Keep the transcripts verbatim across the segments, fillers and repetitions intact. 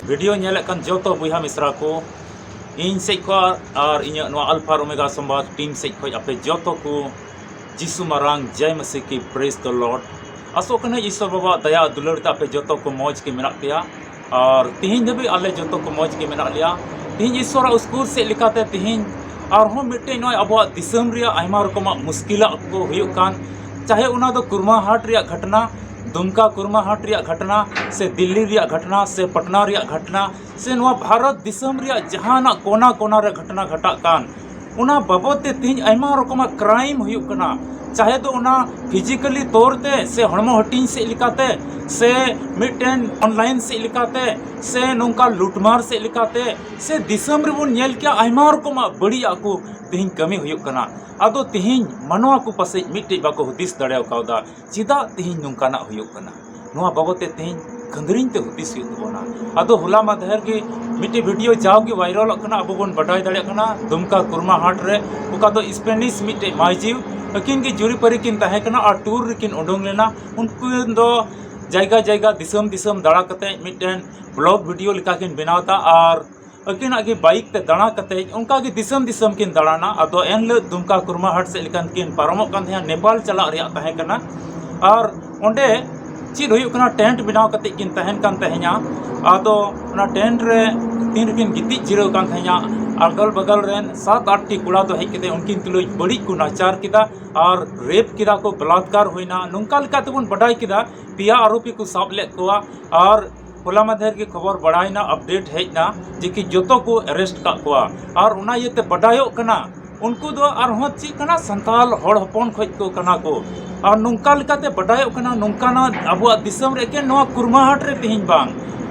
Video ᱧᱮᱞᱮᱫ ᱠᱟᱱ ᱡᱚᱛᱚ ᱵᱚᱭᱦᱟ ᱢᱤᱥᱨᱟ ᱠᱚ, ᱤᱧ ᱥᱮᱫ ᱠᱷᱚᱱ ᱟᱨ ᱤᱧᱟᱹᱜ ᱱᱚᱣᱟ ᱟᱞᱯᱷᱟ ᱟᱨ ᱳᱢᱮᱜᱟ ᱥᱚᱢᱵᱟᱫ ᱴᱤᱢ ᱥᱮᱫ ᱠᱷᱚᱱ ᱟᱯᱮ ᱡᱚᱛᱚ ᱠᱚ ᱡᱤᱥᱩ ᱢᱟᱨᱟᱝ, ᱡᱟᱭ ᱢᱟᱥᱤ ᱠᱤ, praise the Lord᱾ ᱟᱥᱚᱜ ᱠᱟᱹᱱᱟᱹᱧ ᱤᱥᱚᱨ ᱵᱟᱵᱟᱣᱟᱜ ᱫᱟᱭᱟ ᱫᱩᱞᱟᱹᱲ ᱛᱮ ᱟᱯᱮ ᱡᱚᱛᱚ ᱠᱚ ᱢᱚᱡᱽ ᱜᱮ ᱢᱮᱱᱟᱜ ᱯᱮᱭᱟ᱾ ᱟᱨ ᱛᱤᱦᱤᱧ ᱫᱷᱟᱹᱵᱤᱡ ᱟᱞᱮ ᱡᱚᱛᱚ ᱠᱚ ᱢᱚᱡᱽ ᱜᱮ ᱢᱮᱱᱟᱜ ᱞᱮᱭᱟ᱾ ᱛᱤᱦᱤᱧ ᱤᱥᱚᱨᱟᱜ ᱩᱥᱠᱩᱨ ᱥᱮᱫ ᱞᱮᱠᱟᱛᱮ ᱛᱤᱦᱤᱧ ᱟᱨᱦᱚᱸ ᱢᱤᱫᱴᱮᱡ ᱱᱚᱜᱼᱚᱭ ᱟᱵᱚᱣᱟᱜ ᱫᱤᱥᱚᱢ ᱨᱮᱭᱟᱜ ᱟᱭᱢᱟ ᱨᱚᱠᱚᱢᱟᱜ ᱢᱩᱥᱠᱤᱞᱟᱜ ᱠᱚ ᱦᱩᱭᱩᱜ ᱠᱟᱱ, ᱪᱟᱦᱮ ᱚᱱᱟ ᱫᱚ ᱠᱩᱨᱢᱟᱦᱟᱴ ᱨᱮᱭᱟᱜ ᱜᱷᱚᱴᱱᱟ, ᱫᱩᱢᱠᱟ ᱠᱩᱨᱢᱟᱦᱟᱴ ᱨᱮᱭᱟᱜ ᱜᱷᱚᱴᱱᱟ, ᱥᱮ ᱫᱤᱞᱞᱤ ᱨᱮᱭᱟᱜ ᱜᱷᱚᱴᱱᱟ, ᱥᱮ ᱯᱟᱴᱱᱟ ᱨᱮᱭᱟᱜ ᱜᱷᱚᱴᱱᱟ, ᱥᱮ ᱱᱚᱣᱟ ᱵᱷᱟᱨᱚᱛ ᱫᱤᱥᱚᱢ ᱨᱮᱭᱟᱜ ᱡᱟᱦᱟᱱᱟᱜ ᱠᱚᱱᱟ ᱠᱚᱱᱟ ᱨᱮ ᱜᱷᱚᱴᱱᱟ ᱜᱷᱚᱴᱟᱜ ᱠᱟᱱ, ᱚᱱᱟ ᱵᱟᱵᱚᱫ ᱛᱮ ᱛᱤᱦᱤᱧ ᱟᱭᱢᱟ ᱨᱚᱠᱚᱢᱟᱜ ᱠᱨᱟᱭᱤᱢ ᱦᱩᱭᱩᱜ ᱠᱟᱱᱟ, ᱪᱟᱦᱮ ᱫᱚ ᱚᱱᱟ ᱯᱷᱤᱡᱤᱠᱟᱞᱤ ᱛᱚᱨ ᱛᱮ, ᱥᱮ ᱦᱚᱲᱢᱚ ᱦᱟᱹᱴᱤᱧ ᱥᱮᱫ ᱞᱮᱠᱟᱛᱮ, ᱥᱮ ᱢᱤᱫᱴᱮᱱ ᱚᱱᱞᱟᱭᱤᱱ ᱥᱮᱫ ᱞᱮᱠᱟᱛᱮ, ᱥᱮ ᱱᱚᱝᱠᱟ ᱞᱩᱴᱢᱟᱨ ᱥᱮᱫ ᱞᱮᱠᱟᱛᱮ, ᱥᱮ ᱫᱤᱥᱚᱢ ᱨᱮᱵᱚᱱ ᱧᱮᱞ ᱠᱮᱜᱼᱟ ᱟᱭᱢᱟ ᱨᱚᱠᱚᱢᱟᱜ ᱵᱟᱹᱲᱤᱡᱟᱜ ᱠᱚ ᱛᱤᱦᱤᱧ ᱠᱟᱹᱢᱤ ᱦᱩᱭᱩᱜ ᱠᱟᱱᱟ᱾ ᱟᱫᱚ ᱛᱤᱦᱤᱧ ᱢᱟᱱᱣᱟ ᱠᱚ ᱯᱟᱥᱮᱡ ᱢᱤᱫᱴᱮᱡ ᱵᱟᱠᱚ ᱦᱩᱫᱤᱥ ᱫᱟᱲᱮ ᱠᱟᱣᱫᱟ, ᱪᱮᱫᱟᱜ ᱛᱤᱦᱤᱧ ᱱᱚᱝᱠᱟᱱᱟᱜ ᱦᱩᱭᱩᱜ ᱠᱟᱱᱟ? ᱱᱚᱣᱟ ᱵᱟᱵᱚᱫ ᱛᱮ ᱛᱤᱦᱤᱧ ᱠᱷᱟᱹᱱᱫᱽᱨᱤᱧ ᱛᱮ ᱦᱩᱫᱤᱥ ᱦᱩᱭᱩᱜ ᱛᱟᱵᱚᱱᱟ᱾ ᱟᱫᱚ ᱦᱚᱞᱟ ᱢᱟᱫᱷᱮᱨ ᱜᱮ ᱢᱤᱫᱴᱮᱡ ᱵᱷᱤᱰᱤᱭᱳ ᱡᱟᱣᱜᱮ ᱵᱷᱟᱭᱨᱟᱞᱚᱜ ᱠᱟᱱᱟ, ᱟᱵᱚ ᱵᱚᱱ ᱵᱟᱰᱟᱭ ᱫᱟᱲᱮᱭᱟᱜ ᱠᱟᱱᱟ, ᱫᱩᱢᱠᱟ ᱠᱩᱨᱢᱟᱦᱟᱴ ᱨᱮ, ᱚᱠᱟ ᱫᱚ ᱥᱯᱮᱱᱤᱥ ᱢᱤᱫᱴᱮᱡ ᱢᱟᱹᱭᱡᱤ, ᱟᱹᱠᱤᱱ ᱜᱮ ᱡᱩᱨᱤᱯᱟᱹᱨᱤ ᱠᱤᱱ ᱛᱟᱦᱮᱸ ᱠᱟᱱᱟ ᱟᱨ ᱴᱩᱨ ᱨᱮᱠᱤᱱ ᱩᱰᱩᱝ ᱞᱮᱱᱟ᱾ ᱩᱱᱠᱤᱱ ᱫᱚ ᱡᱟᱭᱜᱟ ᱡᱟᱭᱜᱟ, ᱫᱤᱥᱚᱢ ᱫᱤᱥᱚᱢ ᱫᱟᱬᱟ ᱠᱟᱛᱮ ᱢᱤᱫᱴᱮᱱ ᱵᱞᱚᱜ ᱵᱷᱤᱰᱤᱭᱳ ᱞᱮᱠᱟ ᱠᱤᱱ ᱵᱮᱱᱟᱣ ᱮᱫᱟ ᱟᱨ ᱟᱹᱠᱤᱱᱟᱜ ᱜᱮ ᱵᱟᱭᱤᱠ ᱛᱮ ᱫᱟᱬᱟ ᱠᱟᱛᱮ ᱚᱱᱠᱟ ᱜᱮ ᱫᱤᱥᱚᱢ ᱫᱤᱥᱚᱢ ᱠᱤᱱ ᱫᱟᱬᱟᱱᱟ᱾ ᱟᱫᱚ ᱮᱱᱦᱤᱞᱳᱜ ᱫᱩᱢᱠᱟ ᱠᱩᱨᱢᱟᱦᱟᱴ ᱥᱮᱫ ᱞᱮᱠᱟᱱ ᱠᱤᱱ ᱯᱟᱨᱚᱢᱚᱜ ᱠᱟᱱ ᱛᱟᱦᱮᱸᱱᱟ, ᱱᱮᱯᱟᱞ ᱪᱟᱞᱟᱜ ᱨᱮᱭᱟᱜ ᱛᱟᱦᱮᱸ ᱠᱟᱱᱟ᱾ ᱟᱨ ᱚᱸᱰᱮ ᱪᱮᱫ ᱦᱩᱭᱩᱜ ᱠᱟᱱᱟ, ᱴᱮᱱᱴ ᱵᱮᱱᱟᱣ ᱠᱟᱛᱮ ᱠᱤᱱ ᱛᱟᱦᱮᱱ ᱠᱟᱱ ᱛᱟᱦᱮᱸᱱᱟ᱾ ᱟᱫᱚ ᱚᱱᱟ ᱴᱮᱱᱴ ᱨᱮ ᱛᱤᱱ ᱨᱮᱠᱤᱱ ᱜᱤᱛᱤᱡ ᱡᱤᱨᱟᱹᱣ ᱠᱟᱱ ᱛᱟᱦᱮᱸᱱᱟ, ᱟᱜᱟᱞ ᱵᱟᱜᱟᱞ ᱨᱮᱱ ᱥᱟᱛ ᱟᱴ ᱴᱤ ᱠᱚᱲᱟ ᱫᱚ ᱦᱮᱡ ᱠᱟᱛᱮ ᱩᱱᱠᱤᱱ ᱛᱩᱞᱩᱡ ᱵᱟᱹᱲᱤᱡ ᱠᱚ ᱱᱟᱪᱟᱨ ᱠᱮᱫᱟ ᱟᱨ ᱨᱮᱯ ᱠᱮᱫᱟ ᱠᱚ, ᱵᱟᱞᱟᱛᱠᱟᱨ ᱦᱩᱭᱱᱟ᱾ ᱱᱚᱝᱠᱟ ᱞᱮᱠᱟ ᱛᱮᱵᱚᱱ ᱵᱟᱰᱟᱭ ᱠᱮᱫᱟ ᱯᱮᱭᱟ ᱟᱨᱳᱯᱤ ᱠᱚ ᱥᱟᱵ ᱞᱮᱫ ᱠᱚᱣᱟ᱾ ᱟᱨ ᱦᱚᱞᱟ ᱢᱟᱫᱷᱮᱨ ᱜᱮ ᱠᱷᱚᱵᱚᱨ ᱵᱟᱲᱟᱭᱱᱟ, ᱟᱯᱰᱮᱴ ᱦᱮᱡ ᱱᱟ ᱡᱮ ᱠᱤ ᱡᱚᱛᱚ ᱠᱚ ᱟᱨᱮᱥᱴ ᱠᱟᱜ ᱠᱚᱣᱟ᱾ ᱟᱨ ᱚᱱᱟ ᱤᱭᱟᱹᱛᱮ ᱵᱟᱰᱟᱭᱚᱜ ᱠᱟᱱᱟ ᱩᱱᱠᱩ ᱫᱚ ᱟᱨᱦᱚᱸ ᱪᱮᱫ ᱠᱟᱱᱟ, ᱥᱟᱱᱛᱟᱞ ᱦᱚᱲ ᱦᱚᱯᱚᱱ ᱠᱷᱚᱡ ᱠᱚ ᱠᱟᱱᱟ ᱠᱚ᱾ ᱟᱨ ᱱᱚᱝᱠᱟ ᱞᱮᱠᱟᱛᱮ ᱵᱟᱰᱟᱭᱚᱜ ᱠᱟᱱᱟ, ᱱᱚᱝᱠᱟᱱᱟᱜ ᱟᱵᱚᱣᱟᱜ ᱫᱤᱥᱚᱢ ᱨᱮ ᱮᱠᱮᱱ ᱱᱚᱣᱟ ᱠᱩᱨᱢᱟᱦᱟᱴ ᱨᱮ ᱛᱮᱦᱮᱧ ᱵᱟᱝ,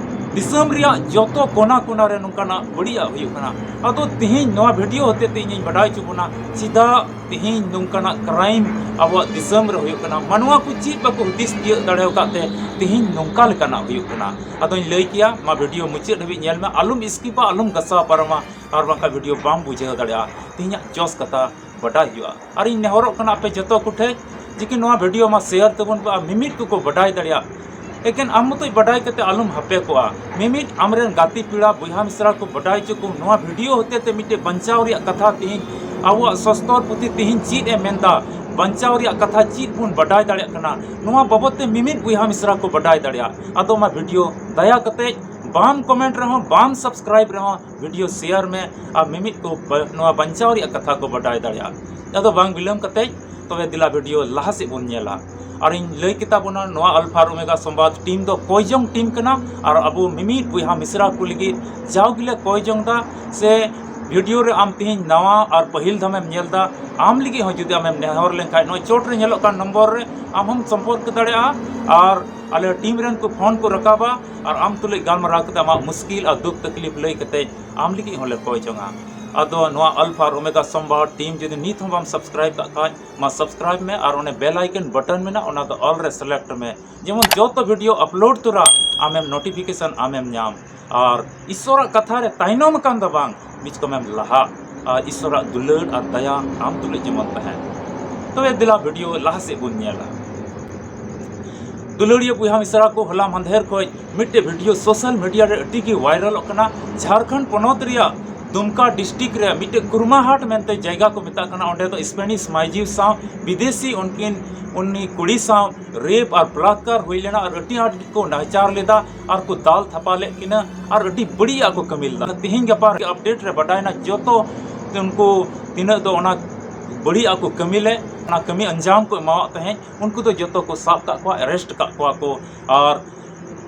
ᱫᱤᱥᱚᱢ ᱨᱮᱭᱟᱜ ᱡᱚᱛᱚ ᱠᱚᱱᱟ ᱠᱚᱱᱟ ᱨᱮ ᱱᱚᱝᱠᱟᱱᱟᱜ ᱵᱟᱹᱲᱤᱡᱟᱜ ᱦᱩᱭᱩᱜ ᱠᱟᱱᱟ᱾ ᱟᱫᱚ ᱛᱮᱦᱮᱧ ᱱᱚᱣᱟ ᱵᱷᱤᱰᱤᱭᱳ ᱦᱚᱛᱮ ᱛᱮ ᱤᱧᱤᱧ ᱵᱟᱰᱟᱭ ᱦᱚᱪᱚ ᱵᱚᱱᱟ, ᱪᱮᱫᱟᱜ ᱛᱮᱦᱮᱧ ᱱᱚᱝᱠᱟᱱᱟᱜ ᱠᱨᱟᱭᱤᱢ ᱟᱵᱚᱣᱟᱜ ᱫᱤᱥᱚᱢ ᱨᱮ ᱦᱩᱭᱩᱜ ᱠᱟᱱᱟ᱾ ᱢᱟᱱᱣᱟ ᱠᱚ ᱪᱮᱫ ᱵᱟᱠᱚ ᱦᱩᱫᱤᱥ ᱛᱤᱭᱟᱹᱜ ᱫᱟᱲᱮ ᱟᱠᱟᱫ ᱛᱮ ᱛᱮᱦᱮᱧ ᱱᱚᱝᱠᱟ ᱞᱮᱠᱟᱱᱟᱜ ᱦᱩᱭᱩᱜ ᱠᱟᱱᱟ᱾ ᱟᱫᱚᱧ ᱞᱟᱹᱭ ᱠᱮᱭᱟ, ᱢᱟ ᱵᱷᱤᱰᱤᱭᱳ ᱢᱩᱪᱟᱹᱫ ᱦᱟᱹᱵᱤᱡ ᱧᱮᱞ ᱢᱮ, ᱟᱞᱚᱢ ᱥᱠᱤᱯᱟ, ᱟᱞᱚᱢ ᱜᱷᱟᱥᱟᱣ ᱯᱟᱨᱚᱢᱟ, ᱟᱨ ᱵᱟᱝᱠᱷᱟᱱ ᱵᱷᱤᱰᱤᱭᱳ ᱵᱟᱢ ᱵᱩᱡᱷᱟᱹᱣ ᱫᱟᱲᱮᱭᱟᱜᱼᱟ᱾ ᱛᱮᱦᱮᱧᱟᱜ ᱡᱚᱥ ᱠᱟᱛᱷᱟ ᱵᱟᱰᱟᱭ ᱦᱩᱭᱩᱜᱼᱟ᱾ ᱟᱨ ᱤᱧ ᱱᱮᱦᱚᱨᱚᱜ ᱠᱟᱱᱟ ᱟᱯᱮ ᱡᱚᱛᱚ ᱠᱚᱴᱷᱮᱡ ᱡᱮ ᱠᱤ ᱱᱚᱣᱟ ᱵᱷᱤᱰᱤᱭᱳ ᱢᱟ ᱥᱮᱭᱟᱨ ᱛᱟᱵᱚᱱ ᱯᱮ, ᱟᱨ ᱢᱤᱢᱤᱫ ᱠᱚᱠᱚ ᱵᱟᱰᱟᱭ ᱫᱟᱲᱮᱭᱟᱜ, ᱮᱠᱮᱱ ᱟᱢ ᱢᱚᱛᱚᱡ ᱵᱟᱰᱟᱭ ᱠᱟᱛᱮ ᱟᱞᱚᱢ ᱦᱟᱯᱮ ᱠᱚᱜᱼᱟ᱾ ᱢᱤᱢᱤᱫ ᱟᱢᱨᱮᱱ ᱜᱟᱛᱮ ᱯᱮᱲᱟ ᱵᱚᱭᱦᱟ ᱢᱤᱥᱨᱟ ᱠᱚ ᱵᱟᱰᱟᱭ ᱦᱚᱪᱚ ᱠᱚᱢ᱾ ᱱᱚᱣᱟ ᱵᱷᱤᱰᱤᱭᱳ ᱦᱚᱛᱮ ᱛᱮ ᱢᱤᱫᱴᱮᱡ ᱵᱟᱧᱪᱟᱣ ᱨᱮᱭᱟᱜ ᱠᱟᱛᱷᱟ ᱛᱤᱦᱤᱧ ᱟᱵᱚᱣᱟᱜ ᱥᱚᱥᱛᱚᱨ ᱯᱩᱛᱷᱤ ᱛᱤᱦᱤᱧ ᱪᱮᱫ ᱮ ᱢᱮᱱᱫᱟ, ᱵᱟᱧᱪᱟᱣ ᱨᱮᱭᱟᱜ ᱠᱟᱛᱷᱟ ᱪᱮᱫ ᱵᱚᱱ ᱵᱟᱰᱟᱭ ᱫᱟᱲᱮᱭᱟᱜ ᱠᱟᱱᱟ, ᱱᱚᱣᱟ ᱵᱟᱵᱚᱫ ᱛᱮ ᱢᱤᱢᱤᱫ ᱵᱚᱭᱦᱟ ᱢᱤᱥᱨᱟ ᱠᱚ ᱵᱟᱰᱟᱭ ᱫᱟᱲᱮᱭᱟᱜᱼᱟ᱾ ᱟᱫᱚ ᱚᱱᱟ ᱵᱷᱤᱰᱤᱭᱳ ᱫᱟᱭᱟ ᱠᱟᱛᱮ ᱵᱟᱢ ᱠᱚᱢᱮᱱᱴ ᱨᱮᱦᱚᱸ, ᱵᱟᱢ ᱥᱟᱵᱥᱠᱨᱟᱭᱤᱵ ᱨᱮᱦᱚᱸ, ᱵᱷᱤᱰᱤᱭᱳ ᱥᱮᱭᱟᱨ ᱢᱮ ᱟᱨ ᱢᱤᱢᱤᱫ ᱠᱚ ᱵᱟ-, ᱱᱚᱣᱟ ᱵᱟᱧᱪᱟᱣ ᱨᱮᱭᱟᱜ ᱠᱟᱛᱷᱟ ᱠᱚ ᱵᱟᱰᱟᱭ ᱫᱟᱲᱮᱭᱟᱜᱼᱟ᱾ ᱟᱫᱚ ᱵᱟᱝ ᱵᱤᱞᱚᱢ ᱠᱟᱛᱮ ᱛᱚᱵᱮ ᱫᱮᱞᱟ ᱵᱷᱤᱰᱤᱭᱳ ᱞᱟᱦᱟ ᱥᱮᱫ ᱵᱚᱱ ᱧᱮᱞᱟ᱾ ᱟᱨᱤᱧ ᱞᱟᱹᱭ ᱠᱮᱫᱟ ᱵᱚᱱᱟ ᱱᱚᱣᱟ ᱟᱞᱯᱷᱟ ᱟᱨ ᱳᱢᱮᱜᱟ ᱥᱚᱢᱵᱟᱫ ᱴᱤᱢ ᱫᱚ ᱠᱚᱭ ᱡᱚᱝ ᱴᱤᱢ ᱠᱟᱱᱟ ᱟᱨ ᱟᱵᱚ ᱢᱤᱢᱤᱫ ᱵᱚᱭᱦᱟ ᱢᱤᱥᱨᱟ ᱠᱚ ᱞᱟᱹᱜᱤᱫ ᱡᱟᱣ ᱜᱮᱞᱮ ᱠᱚᱭ ᱡᱚᱝ ᱫᱟ᱾ ᱥᱮ ᱵᱷᱤᱰᱤᱭᱳ ᱨᱮ ᱟᱢ ᱛᱤᱦᱤᱧ ᱱᱟᱣᱟ ᱟᱨ ᱯᱟᱹᱦᱤᱞ ᱫᱷᱟᱢᱮᱢ ᱧᱮᱞ ᱫᱟ, ᱟᱢ ᱞᱟᱹᱜᱤᱫ ᱦᱚᱸ ᱡᱩᱫᱤ ᱟᱢᱮᱢ ᱱᱮᱦᱚᱨ ᱞᱮᱱᱠᱷᱟᱱ ᱱᱚᱜᱼᱚᱭ ᱪᱚᱴ ᱨᱮ ᱧᱮᱞᱚᱜ ᱠᱟᱱ ᱱᱚᱢᱵᱚᱨ ᱨᱮ ᱟᱢ ᱦᱚᱸᱢ ᱥᱚᱢᱯᱚᱨᱠ ᱫᱟᱲᱮᱭᱟᱜᱼᱟ ᱟᱨ ᱟᱞᱮ ᱴᱤᱢ ᱨᱮᱱ ᱠᱚ ᱯᱷᱳᱱ ᱠᱚ ᱨᱟᱠᱟᱵᱟ ᱟᱨ ᱟᱢ ᱛᱩᱞᱩᱡ ᱜᱟᱞᱢᱟᱨᱟᱣ ᱠᱟᱛᱮ ᱟᱢᱟᱜ ᱢᱩᱥᱠᱤᱞ ᱟᱨ ᱫᱩᱠ ᱛᱟᱠᱞᱤᱯ ᱞᱟᱹᱭ ᱠᱟᱛᱮ ᱟᱢ ᱞᱟᱹᱜᱤᱫ ᱦᱚᱸᱞᱮ ᱠᱚᱭ ᱡᱚᱝᱟ᱾ ᱟᱫᱚ ᱱᱚᱣᱟ ᱟᱞᱯᱷᱟ ᱟᱨ ᱳᱢᱮᱜᱟ ᱥᱚᱢᱵᱟᱫ ᱴᱤᱢ ᱡᱩᱫᱤ ᱱᱤᱛ ᱦᱚᱸ ᱵᱟᱢ ᱥᱟᱵᱥᱠᱨᱟᱭᱤᱵ ᱠᱟᱜ ᱠᱷᱟᱱ, ᱢᱟ ᱥᱟᱵᱥᱠᱨᱟᱭᱤᱵ ᱢᱮ ᱟᱨ ᱚᱱᱮ ᱵᱮᱞ ᱟᱭᱠᱚᱱ ᱵᱟᱴᱚᱱ ᱢᱮᱱᱟᱜᱼᱟ, ᱚᱱᱟ ᱫᱚ ᱚᱞ ᱨᱮ ᱥᱤᱞᱮᱠᱴ ᱢᱮ, ᱡᱮᱢᱚᱱ ᱡᱚᱛᱚ ᱵᱷᱤᱰᱤᱭᱳ ᱟᱯᱞᱳᱰ ᱛᱚᱨᱟ ᱟᱢᱮᱢ ᱱᱳᱴᱤᱯᱷᱤᱠᱮᱥᱚᱱ ᱟᱢᱮᱢ ᱧᱟᱢ᱾ ᱟᱨ ᱤᱥᱥᱚᱨᱟᱜ ᱠᱟᱛᱷᱟ ᱨᱮ ᱛᱟᱭᱱᱚᱢ ᱟᱠᱟᱱ ᱫᱚ ᱵᱟᱝ, ᱢᱤᱪᱠᱚᱢᱮᱢ ᱞᱟᱦᱟᱜ᱾ ᱟᱨ ᱤᱥᱥᱚᱨᱟᱜ ᱫᱩᱞᱟᱹᱲ ᱟᱨ ᱫᱟᱭᱟ ᱟᱢ ᱛᱩᱞᱩᱡ ᱡᱮᱢᱚᱱ ᱛᱟᱦᱮᱱ᱾ ᱛᱚᱵᱮ ᱫᱮᱞᱟ ᱵᱷᱤᱰᱤᱭᱳ ᱞᱟᱦᱟ ᱥᱮᱫ ᱵᱚᱱ ᱧᱮᱞᱟ᱾ ᱫᱩᱞᱟᱹᱲᱤᱭᱟᱹ ᱵᱚᱭᱦᱟ ᱢᱤᱥᱨᱟ ᱠᱚ, ᱦᱚᱞᱟ ᱢᱟᱫᱷᱮᱨ ᱠᱷᱚᱱ ᱢᱤᱫᱴᱮᱡ ᱵᱷᱤᱰᱤᱭᱳ ᱥᱳᱥᱟᱞ ᱢᱤᱰᱤᱭᱟ ᱨᱮ ᱟᱹᱰᱤ ᱜᱮ ᱵᱷᱟᱭᱨᱟᱞᱚᱜ ᱠᱟᱱᱟ᱾ ᱡᱷᱟᱲᱠᱷᱚᱸᱰ ᱯᱚᱱᱚᱛ ᱨᱮᱭᱟᱜ ᱫᱩᱢᱠᱟ ᱰᱤᱥᱴᱨᱤᱠᱴ ᱨᱮ ᱢᱤᱫᱴᱮᱡ ᱠᱩᱨᱢᱟᱦᱟᱴ ᱢᱮᱱᱛᱮ ᱡᱟᱭᱜᱟ ᱠᱚ ᱢᱮᱛᱟᱜ ᱠᱟᱱᱟ᱾ ᱚᱸᱰᱮ ᱫᱚ ᱥᱯᱮᱱᱤᱥ ᱢᱟᱹᱭᱡᱤ ᱥᱟᱶ ᱵᱤᱫᱮᱥᱤ ᱩᱱᱠᱤᱱ, ᱩᱱᱤ ᱠᱩᱲᱤ ᱥᱟᱶ ᱨᱮᱯ ᱟᱨ ᱵᱟᱞᱟᱛᱠᱟᱨ ᱦᱩᱭ ᱞᱮᱱᱟ ᱟᱨ ᱟᱹᱰᱤ ᱟᱸᱴ ᱜᱮᱠᱚ ᱱᱟᱦᱟᱪᱟᱨ ᱞᱮᱫᱟ ᱟᱨ ᱠᱚ ᱫᱟᱞ ᱛᱷᱟᱯᱟ ᱞᱮᱫ ᱠᱤᱱᱟ ᱟᱨ ᱟᱹᱰᱤ ᱵᱟᱹᱲᱤᱡ ᱟᱜ ᱠᱚ ᱠᱟᱹᱢᱤ ᱞᱮᱫᱟ᱾ ᱛᱮᱦᱮᱧ ᱜᱟᱯᱟ ᱟᱯᱰᱮᱴ ᱨᱮ ᱵᱟᱰᱟᱭᱱᱟ ᱡᱚᱛᱚ ᱩᱱᱠᱩ ᱛᱤᱱᱟᱹᱜ ᱫᱚ ᱚᱱᱟ ᱵᱟᱹᱲᱤᱡ ᱟᱜ ᱠᱚ ᱠᱟᱹᱢᱤ ᱞᱮᱫ, ᱚᱱᱟ ᱠᱟᱹᱢᱤ ᱟᱧᱡᱟᱢ ᱠᱚ ᱮᱢᱟᱣᱟᱫ ᱛᱟᱦᱮᱸᱫ, ᱩᱱᱠᱩ ᱫᱚ ᱡᱚᱛᱚ ᱠᱚ ᱥᱟᱵ ᱠᱟᱜ ᱠᱚᱣᱟ, ᱟᱨᱮᱥᱴ ᱠᱟᱜ ᱠᱚᱣᱟ ᱠᱚ ᱟᱨ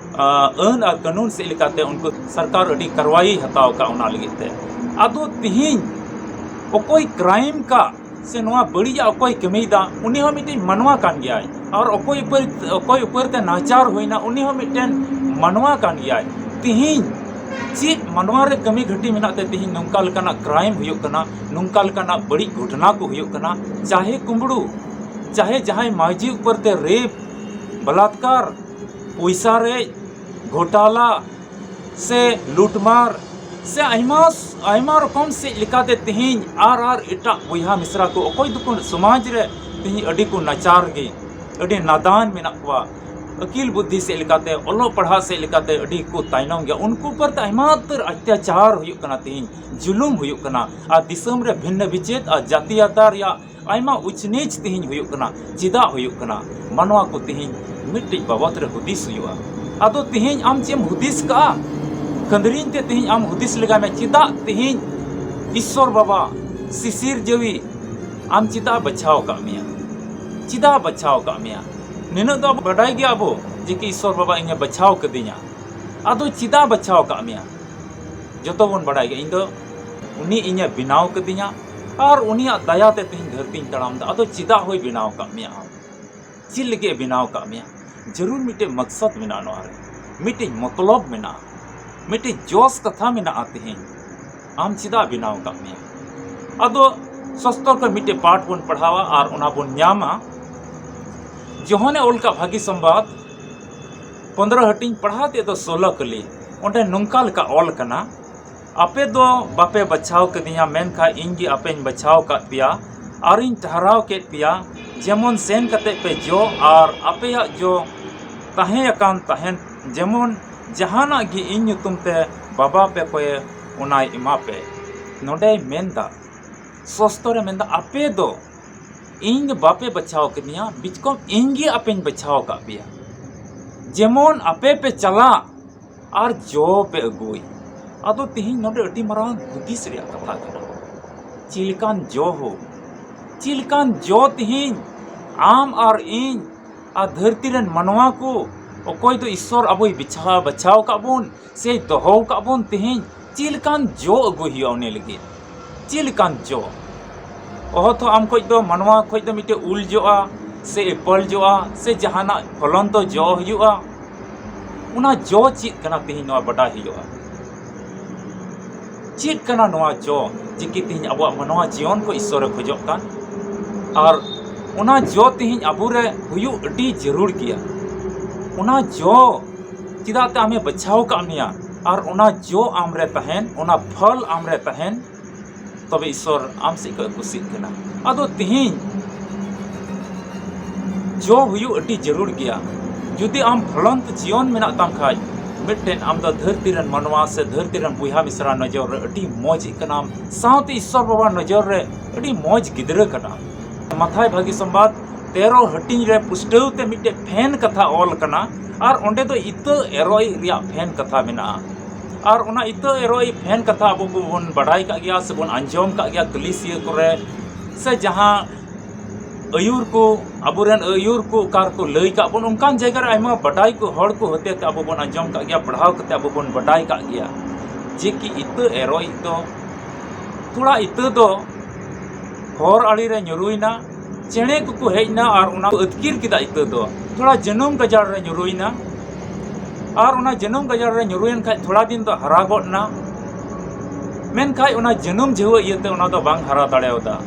ᱟᱹᱱ ᱟᱨ ᱠᱟᱹᱱᱩᱱ ᱥᱮᱫ ᱞᱮᱠᱟᱛᱮ ᱩᱱᱠᱩ ᱥᱚᱨᱠᱟᱨ ᱟᱹᱰᱤ ᱠᱟᱨᱣᱟᱭᱤ ᱦᱟᱛᱟᱣ ᱠᱟᱜ ᱚᱱᱟ ᱞᱟᱹᱜᱤᱫ ᱛᱮ᱾ ᱟᱫᱚ ᱛᱤᱦᱤᱧ ᱚᱠᱚᱭ ᱠᱨᱟᱭᱤᱢ ᱠᱟᱜ ᱥᱮ ᱱᱚᱣᱟ ᱵᱟᱹᱲᱤᱡᱟᱜ ᱚᱠᱚᱭ ᱠᱟᱹᱢᱤᱭᱮᱫᱟ, ᱩᱱᱤ ᱦᱚᱸ ᱢᱤᱫᱴᱤᱡ ᱢᱟᱱᱣᱟ ᱠᱟᱱ ᱜᱮᱭᱟᱭ᱾ ᱟᱨ ᱚᱠᱚᱭ ᱩᱯᱟᱹᱨ, ᱚᱠᱚᱭ ᱩᱯᱟᱹᱨ ᱛᱮ ᱱᱟᱦᱟᱪᱟᱨ ᱦᱩᱭᱱᱟ, ᱩᱱᱤ ᱦᱚᱸ ᱢᱤᱫᱴᱮᱱ ᱢᱟᱱᱣᱟ ᱠᱟᱱ ᱜᱮᱭᱟᱭ᱾ ᱛᱤᱦᱤᱧ ᱪᱮᱫ ᱢᱟᱱᱣᱟ ᱨᱮ ᱠᱟᱹᱢᱤ ᱜᱷᱟᱹᱴᱤ ᱢᱮᱱᱟᱜ ᱛᱮ ᱛᱤᱦᱤᱧ ᱱᱚᱝᱠᱟ ᱞᱮᱠᱟᱱᱟᱜ ᱠᱨᱟᱭᱤᱢ ᱦᱩᱭᱩᱜ ᱠᱟᱱᱟ, ᱱᱚᱝᱠᱟ ᱞᱮᱠᱟᱱᱟᱜ ᱵᱟᱹᱲᱤᱡ ᱜᱷᱚᱴᱚᱱᱟ ᱠᱚ ᱦᱩᱭᱩᱜ ᱠᱟᱱᱟ? ᱪᱟᱦᱮ ᱠᱩᱢᱵᱽᱲᱩ, ᱪᱟᱦᱮ ᱡᱟᱦᱟᱸᱭ ᱢᱟᱹᱡᱷᱤ ᱩᱯᱟᱹᱨ ᱛᱮ ᱨᱮᱯ, ᱵᱟᱞᱟᱛᱠᱟᱨ, ᱯᱚᱭᱥᱟ ᱨᱮᱡ, ᱜᱷᱚᱴᱟᱞᱟ ᱥᱮ ᱞᱩᱴᱢᱟᱨ ᱥᱮ ᱟᱭᱢᱟ, ᱟᱭᱢᱟ ᱨᱚᱠᱚᱢ ᱥᱮᱫ ᱞᱮᱠᱟᱛᱮ ᱛᱮᱦᱮᱧ ᱟᱨ, ᱟᱨ ᱮᱴᱟᱜ ᱵᱚᱭᱦᱟ ᱢᱤᱥᱨᱟ ᱠᱚ ᱚᱠᱚᱭ ᱫᱚᱠᱚ ᱥᱚᱢᱟᱡᱽ ᱨᱮ ᱛᱮᱦᱮᱧ ᱟᱹᱰᱤ ᱠᱚ ᱱᱟᱪᱟᱨ ᱜᱮ, ᱟᱹᱰᱤ ᱱᱟᱫᱟᱱ ᱢᱮᱱᱟᱜ ᱠᱚᱣᱟ᱾ ᱟᱹᱠᱤᱞ ᱵᱩᱫᱽᱫᱷᱤ ᱥᱮᱫ ᱞᱮᱠᱟᱛᱮ, ᱚᱞᱚᱜ ᱯᱟᱲᱦᱟᱜ ᱥᱮᱫ ᱞᱮᱠᱟᱛᱮ ᱟᱹᱰᱤ ᱠᱚ ᱛᱟᱭᱱᱚᱢ ᱜᱮᱭᱟ᱾ ᱩᱱᱠᱩ ᱩᱯᱚᱨ ᱛᱮ ᱟᱭᱢᱟ ᱩᱛᱟᱹᱨ ᱚᱛᱛᱟᱪᱟᱨ ᱦᱩᱭᱩᱜ ᱠᱟᱱᱟ, ᱛᱮᱦᱮᱧ ᱡᱩᱞᱩᱢ ᱦᱩᱭᱩᱜ ᱠᱟᱱᱟ, ᱟᱨ ᱫᱤᱥᱚᱢ ᱨᱮ ᱵᱷᱤᱱᱱᱚ ᱵᱤᱪᱷᱮᱫ ᱟᱨ ᱡᱟᱹᱛᱤᱭᱟᱛᱟ ᱨᱮᱭᱟᱜ ᱟᱭᱢᱟ ᱩᱪᱱᱤᱪ ᱛᱮᱦᱮᱧ ᱦᱩᱭᱩᱜ ᱠᱟᱱᱟ᱾ ᱪᱮᱫᱟᱜ ᱦᱩᱭᱩᱜ ᱠᱟᱱᱟ? ᱢᱟᱱᱣᱟ ᱠᱚ ᱛᱮᱦᱮᱧ ᱢᱤᱫᱴᱤᱡ ᱵᱟᱵᱚᱛ ᱨᱮ ᱦᱩᱫᱤᱥ ᱦᱩᱭᱩᱜᱼᱟ᱾ ᱟᱫᱚ ᱛᱮᱦᱮᱧ ᱟᱢ ᱪᱮᱫ ᱮᱢ ᱦᱩᱫᱤᱥ ᱠᱟᱜᱼᱟ? ᱠᱷᱟᱹᱱᱫᱽᱨᱤᱧ ᱛᱮ ᱛᱮᱦᱮᱧ ᱟᱢ ᱦᱩᱫᱤᱥ ᱞᱮᱜᱟᱭ ᱢᱮ, ᱪᱮᱫᱟᱜ ᱛᱮᱦᱮᱧ ᱤᱥᱥᱚᱨ ᱵᱟᱵᱟ ᱥᱤᱥᱤᱨ ᱡᱟᱹᱣᱤ ᱟᱢ ᱪᱮᱫᱟᱜ ᱵᱟᱪᱷᱟᱣ ᱠᱟᱜ ᱢᱮᱭᱟ? ᱪᱮᱫᱟᱜ ᱵᱟᱪᱷᱟᱣ ᱠᱟᱜ ᱢᱮᱭᱟ? ᱱᱤᱱᱟᱹᱜ ᱫᱚ ᱟᱵᱚ ᱵᱟᱰᱟᱭ ᱜᱮᱭᱟ ᱟᱵᱚ ᱡᱮ ᱠᱤ ᱤᱥᱥᱚᱨ ᱵᱟᱵᱟ ᱤᱧᱮ ᱵᱟᱪᱷᱟᱣ ᱠᱟᱹᱫᱤᱧᱟ᱾ ᱟᱫᱚ ᱪᱮᱫᱟᱜ ᱵᱟᱪᱷᱟᱣ ᱠᱟᱜ ᱢᱮᱭᱟ? ᱡᱚᱛᱚ ᱵᱚᱱ ᱵᱟᱰᱟᱭ ᱜᱮᱭᱟ, ᱤᱧ ᱫᱚ ᱩᱱᱤ ᱤᱧᱮ ᱵᱮᱱᱟᱣ ᱠᱟᱹᱫᱤᱧᱟ ᱟᱨ ᱩᱱᱤᱭᱟᱜ ᱫᱟᱭᱟ ᱛᱮ ᱛᱮᱦᱮᱧ ᱫᱷᱟᱹᱨᱛᱤᱧ ᱛᱟᱲᱟᱢ ᱮᱫᱟ᱾ ᱟᱫᱚ ᱪᱮᱫᱟᱜ ᱦᱚᱸᱭ ᱵᱮᱱᱟᱣ ᱠᱟᱜ ᱢᱮᱭᱟ ᱟᱢ? ᱪᱮᱫ ᱞᱟᱹᱜᱤᱫ ᱮ ᱵᱮᱱᱟᱣ ᱠᱟᱜ ᱢᱮᱭᱟ? ᱡᱟᱹᱨᱩᱲ ᱢᱤᱫᱴᱮᱡ ᱢᱚᱠᱥᱚᱫ ᱢᱮᱱᱟᱜᱼᱟ ᱱᱚᱣᱟ ᱨᱮ, ᱢᱤᱫᱴᱮᱡ ᱢᱚᱛᱞᱚᱵ ᱢᱮᱱᱟᱜᱼᱟ, ᱢᱤᱫᱴᱮᱡ ᱡᱚᱥ ᱠᱟᱛᱷᱟ ᱢᱮᱱᱟᱜᱼᱟ ᱛᱮᱦᱮᱧ᱾ ᱟᱢ ᱪᱮᱫᱟᱜ ᱵᱮᱱᱟᱣ ᱠᱟᱜ ᱢᱮᱭᱟ? ᱟᱫᱚ ᱥᱚᱥᱛᱚᱨ ᱠᱷᱚᱱ ᱢᱤᱫᱴᱮᱡ ᱯᱟᱴ ᱵᱚᱱ ᱯᱟᱲᱦᱟᱣᱟ ᱟᱨ ᱚᱱᱟ ᱵᱚᱱ ᱧᱟᱢᱟ᱾ ᱡᱚᱦᱚᱱᱮ ᱚᱞ ᱠᱟᱜ ᱵᱷᱟᱹᱜᱤ ᱥᱚᱢᱵᱟᱫ ᱯᱚᱱᱫᱽᱨᱚ ᱦᱟᱹᱴᱤᱧ ᱯᱟᱲᱦᱟᱣ ᱛᱮ ᱫᱚ ᱥᱳᱞᱳ ᱠᱟᱹᱞᱤ, ᱚᱸᱰᱮ ᱱᱚᱝᱠᱟ ᱞᱮᱠᱟ ᱚᱞ ᱠᱟᱱᱟ, ᱟᱯᱮ ᱫᱚ ᱵᱟᱯᱮ ᱵᱟᱪᱷᱟᱣ ᱠᱟᱹᱫᱤᱧᱟ, ᱢᱮᱱᱠᱷᱟᱱ ᱤᱧ ᱜᱮ ᱟᱯᱮᱧ ᱵᱟᱪᱷᱟᱣ ᱠᱟᱫ ᱯᱮᱭᱟ ᱟᱨᱤᱧ ᱴᱷᱟᱨᱟᱣ ᱠᱮᱫ ᱯᱮᱭᱟ, ᱡᱮᱢᱚᱱ ᱥᱮᱱ ᱠᱟᱛᱮ ᱯᱮ ᱡᱚ ᱟᱨ ᱟᱯᱮᱭᱟᱜ ᱡᱚ ᱛᱟᱦᱮᱸ ᱟᱠᱟᱱ ᱛᱟᱦᱮᱱ, ᱡᱮᱢᱚᱱ ᱡᱟᱦᱟᱱᱟᱜ ᱜᱮ ᱤᱧ ᱧᱩᱛᱩᱢ ᱛᱮ ᱵᱟᱵᱟ ᱯᱮ ᱠᱚᱭᱮ, ᱚᱱᱟᱭ ᱮᱢᱟ ᱯᱮ᱾ ᱱᱚᱰᱮᱭ ᱢᱮᱱᱫᱟ, ᱥᱚᱥᱛᱚᱨᱮ ᱢᱮᱱᱫᱟ, ᱟᱯᱮ ᱫᱚ ᱤᱧ ᱫᱚ ᱵᱟᱯᱮ ᱵᱟᱪᱷᱟᱣ ᱠᱟᱹᱫᱤᱧᱟ, ᱵᱤᱪᱠᱚᱢ ᱤᱧ ᱜᱮ ᱟᱯᱮᱧ ᱵᱟᱪᱷᱟᱣ ᱟᱠᱟᱫ ᱯᱮᱭᱟ, ᱡᱮᱢᱚᱱ ᱟᱯᱮ ᱯᱮ ᱪᱟᱞᱟᱜ ᱟᱨ ᱡᱚ ᱯᱮ ᱟᱹᱜᱩᱭ᱾ ᱟᱫᱚ ᱛᱮᱦᱮᱧ ᱱᱚᱰᱮ ᱟᱹᱰᱤ ᱢᱟᱨᱟᱝ ᱦᱩᱫᱤᱥ ᱨᱮᱭᱟᱜ ᱠᱟᱛᱷᱟ ᱠᱟᱱᱟ᱾ ᱪᱮᱫ ᱞᱮᱠᱟᱱ ᱡᱚ ᱦᱳ, ᱪᱮᱫ ᱞᱮᱠᱟᱱ ᱡᱚ ᱛᱮᱦᱮᱧ ᱟᱢ ᱟᱨ ᱤᱧ ᱟᱨ ᱫᱷᱟᱹᱨᱛᱤ ᱨᱮᱱ ᱢᱟᱱᱣᱟ ᱠᱚ, ᱚᱠᱚᱭ ᱫᱚ ᱤᱥᱥᱚᱨ ᱟᱵᱚᱭ ᱵᱤᱪᱷᱟᱣ, ᱵᱟᱪᱷᱟᱣ ᱠᱟᱜ ᱵᱚᱱ ᱥᱮ ᱫᱚᱦᱚ ᱠᱟᱜ ᱵᱚᱱ, ᱛᱮᱦᱮᱧ ᱪᱮᱫ ᱞᱮᱠᱟᱱ ᱡᱚ ᱟᱹᱜᱩᱭ ᱦᱩᱭᱩᱜᱼᱟ ᱩᱱᱤ ᱞᱟᱹᱜᱤᱫ? ᱪᱮᱫ ᱞᱮᱠᱟᱱ ᱡᱚ? ᱚᱦᱚ ᱛᱚ ᱟᱢ ᱠᱷᱚᱡ ᱫᱚ, ᱢᱟᱱᱣᱟ ᱠᱷᱚᱡ ᱫᱚ ᱢᱤᱫᱴᱮᱡ ᱩᱞ ᱡᱚᱜᱼᱟ ᱥᱮ ᱮᱯᱚᱞ ᱡᱚᱜᱼᱟ ᱥᱮ ᱡᱟᱦᱟᱱᱟᱜ ᱯᱷᱚᱞᱚᱱ ᱫᱚ ᱡᱚ ᱦᱩᱭᱩᱜᱼᱟ᱾ ᱚᱱᱟ ᱡᱚ ᱪᱮᱫ ᱠᱟᱱᱟ ᱛᱮᱦᱮᱧ ᱱᱚᱣᱟ ᱵᱟᱰᱟᱭ ᱦᱩᱭᱩᱜᱼᱟ᱾ ᱪᱮᱫ ᱠᱟᱱᱟ ᱱᱚᱣᱟ ᱡᱚ ᱡᱮ ᱠᱤ ᱛᱮᱦᱮᱧ ᱟᱵᱚᱣᱟᱜ ᱢᱟᱱᱣᱟ ᱡᱤᱭᱚᱱ ᱠᱚ ᱤᱥᱥᱚᱨᱮ ᱠᱷᱚᱡᱚᱜ ᱠᱟᱱ? ᱟᱨ ᱚᱱᱟ ᱡᱚ ᱛᱮᱦᱮᱧ ᱟᱵᱚᱨᱮ ᱦᱩᱭᱩᱜ ᱟᱹᱰᱤ ᱡᱟᱹᱨᱩᱲ ᱜᱮᱭᱟ᱾ ᱚᱱᱟ ᱡᱚ ᱪᱮᱫᱟᱜ ᱛᱮ ᱟᱢᱮ ᱵᱟᱪᱷᱟᱣ ᱠᱟᱜ ᱢᱮᱭᱟ ᱟᱨ ᱚᱱᱟ ᱡᱚ ᱟᱢᱨᱮ ᱛᱟᱦᱮᱱ, ᱚᱱᱟ ᱯᱷᱚᱞ ᱟᱢᱨᱮ ᱛᱟᱦᱮᱱ, ᱛᱚᱵᱮ ᱤᱥᱥᱚᱨ ᱟᱢ ᱥᱮᱫ ᱠᱷᱚᱡ ᱠᱩᱥᱤᱜ ᱠᱟᱱᱟ᱾ ᱟᱫᱚ ᱛᱮᱦᱮᱧ ᱡᱚ ᱦᱩᱭᱩᱜ ᱟᱹᱰᱤ ᱡᱟᱹᱨᱩᱲ ᱜᱮᱭᱟ᱾ ᱡᱩᱫᱤ ᱟᱢ ᱯᱷᱚᱞᱚᱱᱛ ᱡᱤᱭᱚᱱ ᱢᱮᱱᱟᱜ ᱛᱟᱢ ᱠᱷᱟᱡ, ᱢᱤᱫᱴᱮᱱ ᱟᱢ ᱫᱚ ᱫᱷᱟᱹᱨᱛᱤ ᱨᱮᱱ ᱢᱟᱱᱣᱟ ᱥᱮ ᱫᱷᱟᱹᱨᱛᱤ ᱨᱮᱱ ᱵᱚᱭᱦᱟ ᱢᱤᱥᱨᱟ ᱱᱚᱡᱚᱨ ᱨᱮ ᱟᱹᱰᱤ ᱢᱚᱡᱽ ᱠᱟᱱᱟᱢ, ᱥᱟᱶᱛᱮ ᱤᱥᱥᱚᱨ ᱵᱟᱵᱟ ᱱᱚᱡᱚᱨ ᱨᱮ ᱟᱹᱰᱤ ᱢᱚᱡᱽ ᱜᱤᱫᱽᱨᱟᱹ ᱠᱟᱱᱟᱢ᱾ ᱢᱟᱛᱷᱟᱭ ᱵᱷᱟᱹᱜᱤ ᱥᱚᱢᱵᱟᱫ ᱛᱮᱨᱚ ᱦᱟᱹᱴᱤᱧ ᱨᱮ ᱯᱩᱥᱴᱟᱹᱣ ᱛᱮ ᱢᱤᱫᱴᱮᱡ ᱯᱷᱮᱱ ᱠᱟᱛᱷᱟ ᱚᱞ ᱠᱟᱱᱟ, ᱟᱨ ᱚᱸᱰᱮ ᱫᱚ ᱤᱛᱟᱹ ᱮᱨᱚᱜ ᱨᱮᱭᱟᱜ ᱯᱷᱮᱱ ᱠᱟᱛᱷᱟ ᱢᱮᱱᱟᱜᱼᱟ᱾ ᱟᱨ ᱚᱱᱟ ᱤᱛᱟᱹ ᱮᱨᱚᱜ ᱯᱷᱮᱱ ᱠᱟᱛᱷᱟ ᱟᱵᱚ ᱠᱚᱵᱚᱱ ᱵᱟᱰᱟᱭ ᱠᱟᱜ ᱜᱮᱭᱟ ᱥᱮᱵᱚᱱ ᱟᱸᱡᱚᱢ ᱠᱟᱜ ᱜᱮᱭᱟ, ᱠᱟᱹᱞᱤᱥᱤᱭᱟᱹ ᱠᱚᱨᱮ ᱥᱮ ᱡᱟᱦᱟᱸ ᱟᱹᱭᱩᱨ ᱠᱚ, ᱟᱵᱚᱨᱮᱱ ᱟᱹᱭᱩᱨ ᱠᱚ ᱚᱠᱟ ᱨᱮᱠᱚ ᱞᱟᱹᱭ ᱠᱟᱜ ᱵᱚᱱ, ᱚᱱᱠᱟᱱ ᱡᱟᱭᱜᱟ ᱨᱮ ᱟᱭᱢᱟ ᱵᱟᱰᱟᱭ ᱠᱚ, ᱦᱚᱲ ᱠᱚ ᱦᱚᱛᱮ ᱛᱮ ᱟᱵᱚ ᱵᱚᱱ ᱟᱸᱡᱚᱢ ᱠᱟᱜ ᱜᱮᱭᱟ, ᱯᱟᱲᱦᱟᱣ ᱠᱟᱛᱮ ᱟᱵᱚ ᱵᱚᱱ ᱵᱟᱰᱟᱭ ᱠᱟᱜ ᱜᱮᱭᱟ ᱡᱮ ᱠᱤ ᱤᱛᱟᱹ ᱮᱨᱚᱜ ᱫᱚ, ᱛᱷᱚᱲᱟ ᱤᱛᱟᱹ ᱫᱚ ᱦᱚᱨ ᱟᱲᱮ ᱨᱮ ᱧᱩᱨᱩᱭᱮᱱᱟ, ᱪᱮᱬᱮ ᱠᱚᱠᱚ ᱦᱮᱡ ᱮᱱᱟ ᱟᱨ ᱚᱱᱟ ᱠᱚ ᱟᱹᱛᱠᱤᱨ ᱠᱮᱫᱟ ᱤᱛᱟᱹ ᱫᱚ, ᱛᱷᱚᱲᱟ ᱡᱟᱹᱱᱩᱢ ᱜᱟᱡᱟᱲ ᱨᱮ ᱧᱩᱨᱩᱭᱮᱱᱟ᱾ ᱟᱨ ᱚᱱᱟ ᱡᱟᱹᱱᱩᱢ ᱜᱟᱡᱟᱲ ᱨᱮ ᱧᱩᱨᱩᱭᱮᱱ ᱠᱷᱟᱡ ᱛᱷᱚᱲᱟ ᱫᱤᱱ ᱫᱚ ᱦᱟᱨᱟ ᱜᱚᱫ ᱮᱱᱟ, ᱢᱮᱱᱠᱷᱟᱡ ᱚᱱᱟ ᱡᱟᱹᱱᱩᱢ ᱡᱷᱟᱹᱣᱟᱹ ᱤᱭᱟᱹᱛᱮ ᱚᱱᱟ ᱫᱚ ᱵᱟᱝ ᱦᱟᱨᱟ ᱫᱟᱲᱮᱭᱟᱫᱟ᱾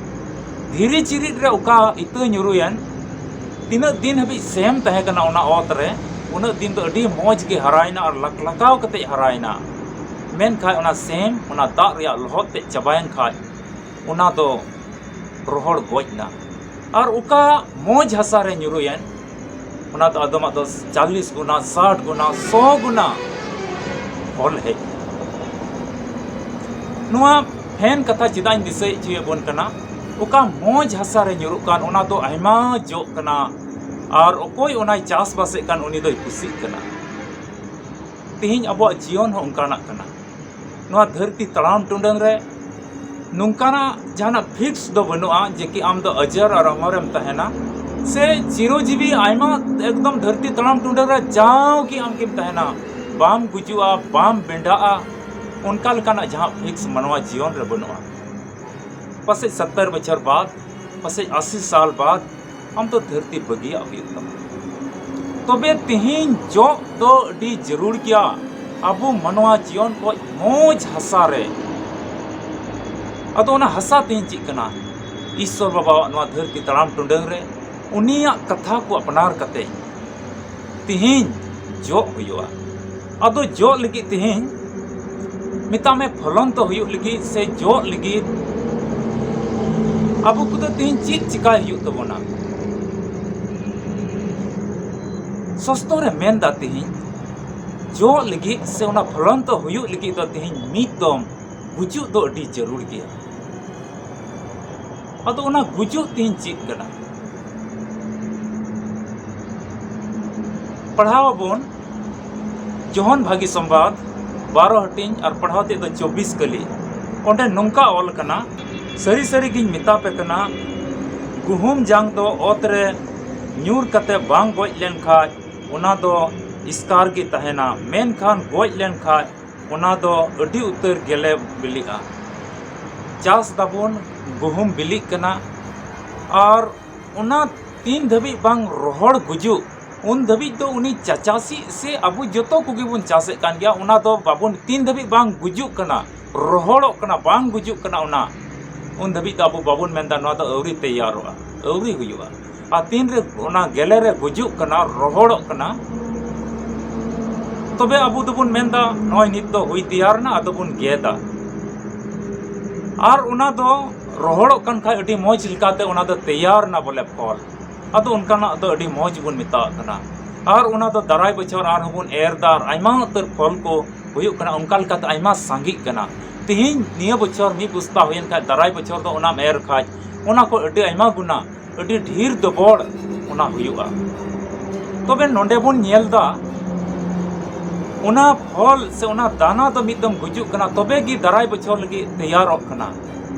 ᱫᱷᱤᱨᱤ ᱪᱤᱨᱤᱫ ᱨᱮ ᱚᱠᱟ ᱤᱛᱟᱹ ᱧᱩᱨᱩᱭᱮᱱ, ᱛᱤᱱᱟᱹᱜ ᱫᱤᱱ ᱦᱟᱹᱵᱤᱡ ᱥᱮᱢ ᱛᱟᱦᱮᱸ ᱠᱟᱱᱟ ᱚᱱᱟ ᱚᱛ ᱨᱮ, ᱩᱱᱟᱹᱜ ᱫᱤᱱ ᱫᱚ ᱟᱹᱰᱤ ᱢᱚᱡᱽ ᱜᱮ ᱦᱟᱨᱟᱭᱮᱱᱟ ᱟᱨ ᱞᱟᱠ-, ᱞᱟᱠᱟᱣ ᱠᱟᱛᱮ ᱦᱟᱨᱟᱭᱮᱱᱟ᱾ ᱢᱮᱱᱠᱷᱟᱡ ᱚᱱᱟ ᱥᱮᱢ, ᱚᱱᱟ ᱫᱟᱜ ᱨᱮᱭᱟᱜ ᱞᱚᱦᱚᱫ ᱛᱮ ᱪᱟᱵᱟᱭᱮᱱ ᱠᱷᱟᱡ, ᱚᱱᱟ ᱫᱚ ᱨᱚᱦᱚᱲ ᱜᱚᱡ ᱮᱱᱟ᱾ ᱟᱨ ᱚᱠᱟ ᱢᱚᱡᱽ ᱦᱟᱥᱟ ᱨᱮ ᱧᱩᱨᱩᱭᱮᱱ, ᱚᱱᱟ ᱫᱚ ᱟᱫᱚᱢᱟᱜ ᱫᱚ ᱪᱟᱞᱞᱤᱥ ᱜᱩᱱᱟ, ᱥᱟᱴ ᱜᱩᱱᱟ, ᱥᱚ ᱜᱩᱱᱟ ᱯᱷᱚᱞ ᱦᱮᱡ ᱮᱱᱟ᱾ ᱱᱚᱣᱟ ᱯᱷᱮᱱ ᱠᱟᱛᱷᱟ ᱪᱮᱫᱟᱜ ᱤᱧ ᱫᱤᱥᱟᱹᱭ ᱦᱚᱪᱚᱭᱮᱫ ᱵᱚᱱ ᱠᱟᱱᱟ? ᱚᱠᱟ ᱢᱚᱡᱽ ᱦᱟᱥᱟ ᱨᱮ ᱧᱩᱨᱩᱜ ᱠᱟᱱ, ᱚᱱᱟ ᱫᱚ ᱟᱭᱢᱟ ᱡᱚᱜ ᱠᱟᱱᱟ, ᱟᱨ ᱚᱠᱚᱭ ᱚᱱᱟᱭ ᱪᱟᱥᱵᱟᱥᱮᱫ ᱠᱟᱱ, ᱩᱱᱤ ᱫᱚᱭ ᱠᱩᱥᱤᱜ ᱠᱟᱱᱟ᱾ ᱛᱮᱦᱮᱧ ᱟᱵᱚᱣᱟᱜ ᱡᱤᱭᱚᱱ ᱦᱚᱸ ᱚᱱᱠᱟᱱᱟᱜ ᱠᱟᱱᱟ᱾ ᱱᱚᱣᱟ ᱫᱷᱟᱹᱨᱛᱤ ᱛᱟᱲᱟᱢ ᱴᱩᱰᱟᱹᱝ ᱨᱮ ᱱᱚᱝᱠᱟᱱᱟᱜ ᱡᱟᱦᱟᱱᱟᱜ ᱯᱷᱤᱠᱥ ᱫᱚ ᱵᱟᱹᱱᱩᱜᱼᱟ ᱡᱮ ᱠᱤ ᱟᱢ ᱫᱚ ᱟᱡᱟᱨ ᱟᱨ ᱟᱢᱟᱨᱮᱢ ᱛᱟᱦᱮᱱᱟ ᱥᱮ ᱪᱤᱨᱚᱡᱤᱵᱤ ᱟᱭᱢᱟ ᱮᱠᱫᱚᱢ ᱫᱷᱟᱹᱨᱛᱤ ᱛᱟᱲᱟᱢ ᱴᱩᱰᱟᱹᱝ ᱨᱮ ᱡᱟᱣ ᱜᱮ ᱟᱢ ᱜᱮᱢ ᱛᱟᱦᱮᱱᱟ, ᱵᱟᱢ ᱜᱩᱡᱩᱜᱼᱟ, ᱵᱟᱢ ᱵᱮᱸᱰᱟᱜᱼᱟ, ᱚᱱᱠᱟ ᱞᱮᱠᱟᱱᱟᱜ ᱡᱟᱦᱟᱸ ᱯᱷᱤᱠᱥ ᱢᱟᱱᱣᱟ ᱡᱤᱭᱚᱱ ᱨᱮ ᱵᱟᱹᱱᱩᱜᱼᱟ᱾ ᱯᱟᱥᱮᱡ ᱥᱚᱛᱛᱚᱨ ᱵᱚᱪᱷᱚᱨ ᱵᱟᱫ, ᱯᱟᱥᱮᱡ ᱟᱥᱤ ᱥᱟᱞ ᱵᱟᱫ ᱟᱢ ᱫᱚ ᱫᱷᱟᱹᱨᱛᱤ ᱵᱟᱹᱜᱤᱭᱟᱜ ᱦᱩᱭᱩᱜ ᱛᱟᱢᱟ᱾ ᱛᱚᱵᱮ ᱛᱮᱦᱮᱧ ᱡᱚᱜ ᱫᱚ ᱟᱹᱰᱤ ᱡᱟᱹᱨᱩᱲ ᱜᱮᱭᱟ ᱟᱵᱚ ᱢᱟᱱᱣᱟ ᱡᱤᱭᱚᱱ ᱠᱷᱚᱡ ᱢᱚᱡᱽ ᱦᱟᱥᱟ ᱨᱮ᱾ ᱟᱫᱚ ᱚᱱᱟ ᱦᱟᱥᱟ ᱛᱮᱦᱮᱧ ᱪᱮᱫ ᱠᱟᱱᱟ? ᱤᱥᱥᱚᱨ ᱵᱟᱵᱟᱣᱟᱜ ᱱᱚᱣᱟ ᱫᱷᱟᱹᱨᱛᱤ ᱛᱟᱲᱟᱢ ᱴᱩᱰᱟᱹᱝ ᱨᱮ ᱩᱱᱤᱭᱟᱜ ᱠᱟᱛᱷᱟ ᱠᱚ ᱟᱯᱱᱟᱨ ᱠᱟᱛᱮ ᱛᱮᱦᱮᱧ ᱡᱚᱜ ᱦᱩᱭᱩᱜᱼᱟ᱾ ᱟᱫᱚ ᱡᱚᱜ ᱞᱟᱹᱜᱤᱫ ᱛᱮᱦᱮᱧ ᱢᱮᱛᱟᱜ ᱢᱮ ᱯᱷᱚᱞᱚᱱ ᱛᱚ ᱦᱩᱭᱩᱜ ᱞᱟᱹᱜᱤᱫ ᱥᱮ ᱡᱚᱜ ᱞᱟᱹᱜᱤᱫ ᱟᱵᱚ ᱠᱚᱫᱚ ᱛᱮᱦᱮᱧ ᱪᱮᱫ ᱪᱤᱠᱟᱭ ᱦᱩᱭᱩᱜ ᱛᱟᱵᱚᱱᱟ? ᱥᱚᱥᱛᱚ ᱨᱮ ᱢᱮᱱᱫᱟ ᱛᱮᱦᱮᱧ ᱡᱚᱜ ᱞᱟᱹᱜᱤᱫ ᱥᱮ ᱚᱱᱟ ᱯᱷᱚᱞᱚᱱᱛᱚ ᱦᱩᱭᱩᱜ ᱞᱟᱹᱜᱤᱫ ᱫᱚ ᱛᱮᱦᱮᱧ ᱢᱤᱫ ᱫᱚᱢ ᱜᱩᱡᱩᱜ ᱫᱚ ᱟᱹᱰᱤ ᱡᱟᱹᱨᱩᱲ ᱜᱮᱭᱟ᱾ ᱟᱫᱚ ᱚᱱᱟ ᱜᱩᱡᱩᱜ ᱛᱮᱦᱮᱧ ᱪᱮᱫ ᱠᱟᱱᱟ? ᱯᱟᱲᱦᱟᱣ ᱟᱵᱚᱱ ᱡᱚᱦᱚᱱ ᱵᱷᱟᱹᱜᱤ ᱥᱚᱢᱵᱟᱫ ᱵᱟᱨᱚ ᱦᱟᱹᱴᱤᱧ ᱟᱨ ᱯᱟᱲᱦᱟᱣ ᱛᱮᱫ ᱫᱚ ᱪᱚᱵᱵᱤᱥ ᱠᱟᱹᱞᱤ᱾ ᱚᱸᱰᱮ ᱱᱚᱝᱠᱟ ᱚᱞ ᱠᱟᱱᱟ, ᱥᱟᱹᱨᱤ ᱥᱟᱹᱨᱤ ᱜᱤᱧ ᱢᱮᱛᱟ ᱯᱮ ᱠᱟᱱᱟ, ᱜᱩᱦᱩᱢ ᱡᱟᱝ ᱫᱚ ᱚᱛ ᱨᱮ ᱧᱩᱨ ᱠᱟᱛᱮ ᱵᱟᱝ ᱜᱚᱡ ᱞᱮᱱ ᱠᱷᱟᱡ ᱚᱱᱟ ᱫᱚ ᱮᱥᱠᱟᱨ ᱜᱮ ᱛᱟᱦᱮᱱᱟ, ᱢᱮᱱᱠᱷᱟᱱ ᱜᱚᱡ ᱞᱮᱱ ᱠᱷᱟᱡ ᱚᱱᱟ ᱫᱚ ᱟᱹᱰᱤ ᱩᱛᱟᱹᱨ ᱜᱮᱞᱮ ᱵᱤᱞᱤᱜᱼᱟ᱾ ᱪᱟᱥ ᱫᱟᱵᱚᱱ, ᱜᱩᱦᱩᱢ ᱵᱤᱞᱤᱜ ᱠᱟᱱᱟ, ᱟᱨ ᱚᱱᱟ ᱛᱤᱱ ᱫᱷᱟᱹᱵᱤᱡ ᱵᱟᱝ ᱨᱚᱦᱚᱲ ᱜᱩᱡᱩᱜ, ᱩᱱ ᱫᱷᱟᱹᱵᱤᱡ ᱫᱚ ᱩᱱᱤ ᱪᱟᱪᱟᱥᱤ ᱥᱮ ᱟᱵᱚ ᱡᱚᱛᱚ ᱠᱚᱜᱮ ᱵᱚᱱ ᱪᱟᱥᱮᱫ ᱠᱟᱱ ᱜᱮᱭᱟ, ᱚᱱᱟ ᱫᱚ ᱵᱟᱵᱚᱱ, ᱛᱤᱱ ᱫᱷᱟᱹᱵᱤᱡ ᱵᱟᱝ ᱜᱩᱡᱩᱜ ᱠᱟᱱᱟ, ᱨᱚᱦᱚᱲᱚᱜ ᱠᱟᱱᱟ, ᱵᱟᱝ ᱜᱩᱡᱩᱜ ᱠᱟᱱᱟ ᱚᱱᱟ, ᱩᱱ ᱫᱷᱟᱹᱵᱤᱡ ᱫᱚ ᱟᱵᱚ ᱵᱟᱵᱚᱱ ᱢᱮᱱᱫᱟ ᱱᱚᱣᱟ ᱫᱚ ᱟᱹᱣᱨᱤ ᱛᱮᱭᱟᱨᱚᱜᱼᱟ, ᱟᱹᱣᱨᱤ ᱦᱩᱭᱩᱜᱼᱟ᱾ ᱟᱨ ᱛᱤᱱᱨᱮ ᱚᱱᱟ ᱜᱮᱞᱮ ᱨᱮ ᱜᱩᱡᱩᱜ ᱠᱟᱱᱟ, ᱨᱚᱦᱚᱲᱚᱜ ᱠᱟᱱᱟ, ᱛᱚᱵᱮ ᱟᱵᱚ ᱫᱚᱵᱚᱱ ᱢᱮᱱᱫᱟ ᱱᱚᱜᱼᱚᱭ ᱱᱤᱛ ᱫᱚ ᱦᱩᱭ ᱛᱮᱭᱟᱨ ᱮᱱᱟ, ᱟᱫᱚ ᱵᱚᱱ ᱜᱮᱫᱟ᱾ ᱟᱨ ᱚᱱᱟ ᱫᱚ ᱨᱚᱦᱚᱲᱚᱜ ᱠᱟᱱ ᱠᱷᱟᱡ ᱟᱹᱰᱤ ᱢᱚᱡᱽ ᱞᱮᱠᱟᱛᱮ ᱚᱱᱟ ᱫᱚ ᱛᱮᱭᱟᱨ ᱮᱱᱟ ᱵᱚᱞᱮ ᱯᱷᱚᱞ, ᱟᱫᱚ ᱚᱱᱠᱟᱱᱟᱜ ᱫᱚ ᱟᱹᱰᱤ ᱢᱚᱡᱽ ᱵᱚᱱ ᱢᱮᱛᱟᱜ ᱠᱟᱱᱟ᱾ ᱟᱨ ᱚᱱᱟ ᱫᱚ ᱫᱟᱨᱟᱭ ᱵᱚᱪᱷᱚᱨ ᱟᱨᱦᱚᱸ ᱵᱚᱱ ᱮᱨ ᱫᱟ ᱟᱨ ᱟᱭᱢᱟ ᱩᱛᱟᱹᱨ ᱯᱷᱚᱞ ᱠᱚ ᱦᱩᱭᱩᱜ ᱠᱟᱱᱟ, ᱚᱱᱠᱟ ᱞᱮᱠᱟᱛᱮ ᱟᱭᱢᱟ ᱥᱟᱸᱜᱮᱜ ᱠᱟᱱᱟ᱾ ᱛᱮᱦᱮᱧ ᱱᱤᱭᱟᱹ ᱵᱚᱪᱷᱚᱨ ᱢᱤᱫ ᱵᱚᱥᱛᱟ ᱦᱩᱭᱮᱱ ᱠᱷᱟᱡ, ᱫᱟᱨᱟᱭ ᱵᱚᱪᱷᱚᱨ ᱫᱚ ᱚᱱᱟᱢ ᱮᱨ ᱠᱷᱟᱡ ᱚᱱᱟ ᱠᱚ ᱟᱹᱰᱤ ᱟᱭᱢᱟ ᱜᱩᱱᱟ, ᱟᱹᱰᱤ ᱰᱷᱮᱨ ᱫᱚᱵᱚᱲ ᱚᱱᱟ ᱦᱩᱭᱩᱜᱼᱟ᱾ ᱛᱚᱵᱮ ᱱᱚᱰᱮ ᱵᱚᱱ ᱧᱮᱞ ᱫᱟ ᱚᱱᱟ ᱯᱷᱚᱞ ᱥᱮ ᱚᱱᱟ ᱫᱟᱱᱟ ᱫᱚ ᱢᱤᱫ ᱫᱚᱢ ᱜᱩᱡᱩᱜ ᱠᱟᱱᱟ, ᱛᱚᱵᱮ ᱜᱮ ᱫᱟᱨᱟᱭ ᱵᱚᱪᱷᱚᱨ ᱞᱟᱹᱜᱤᱫ ᱛᱮᱭᱟᱨᱚᱜ ᱠᱟᱱᱟ᱾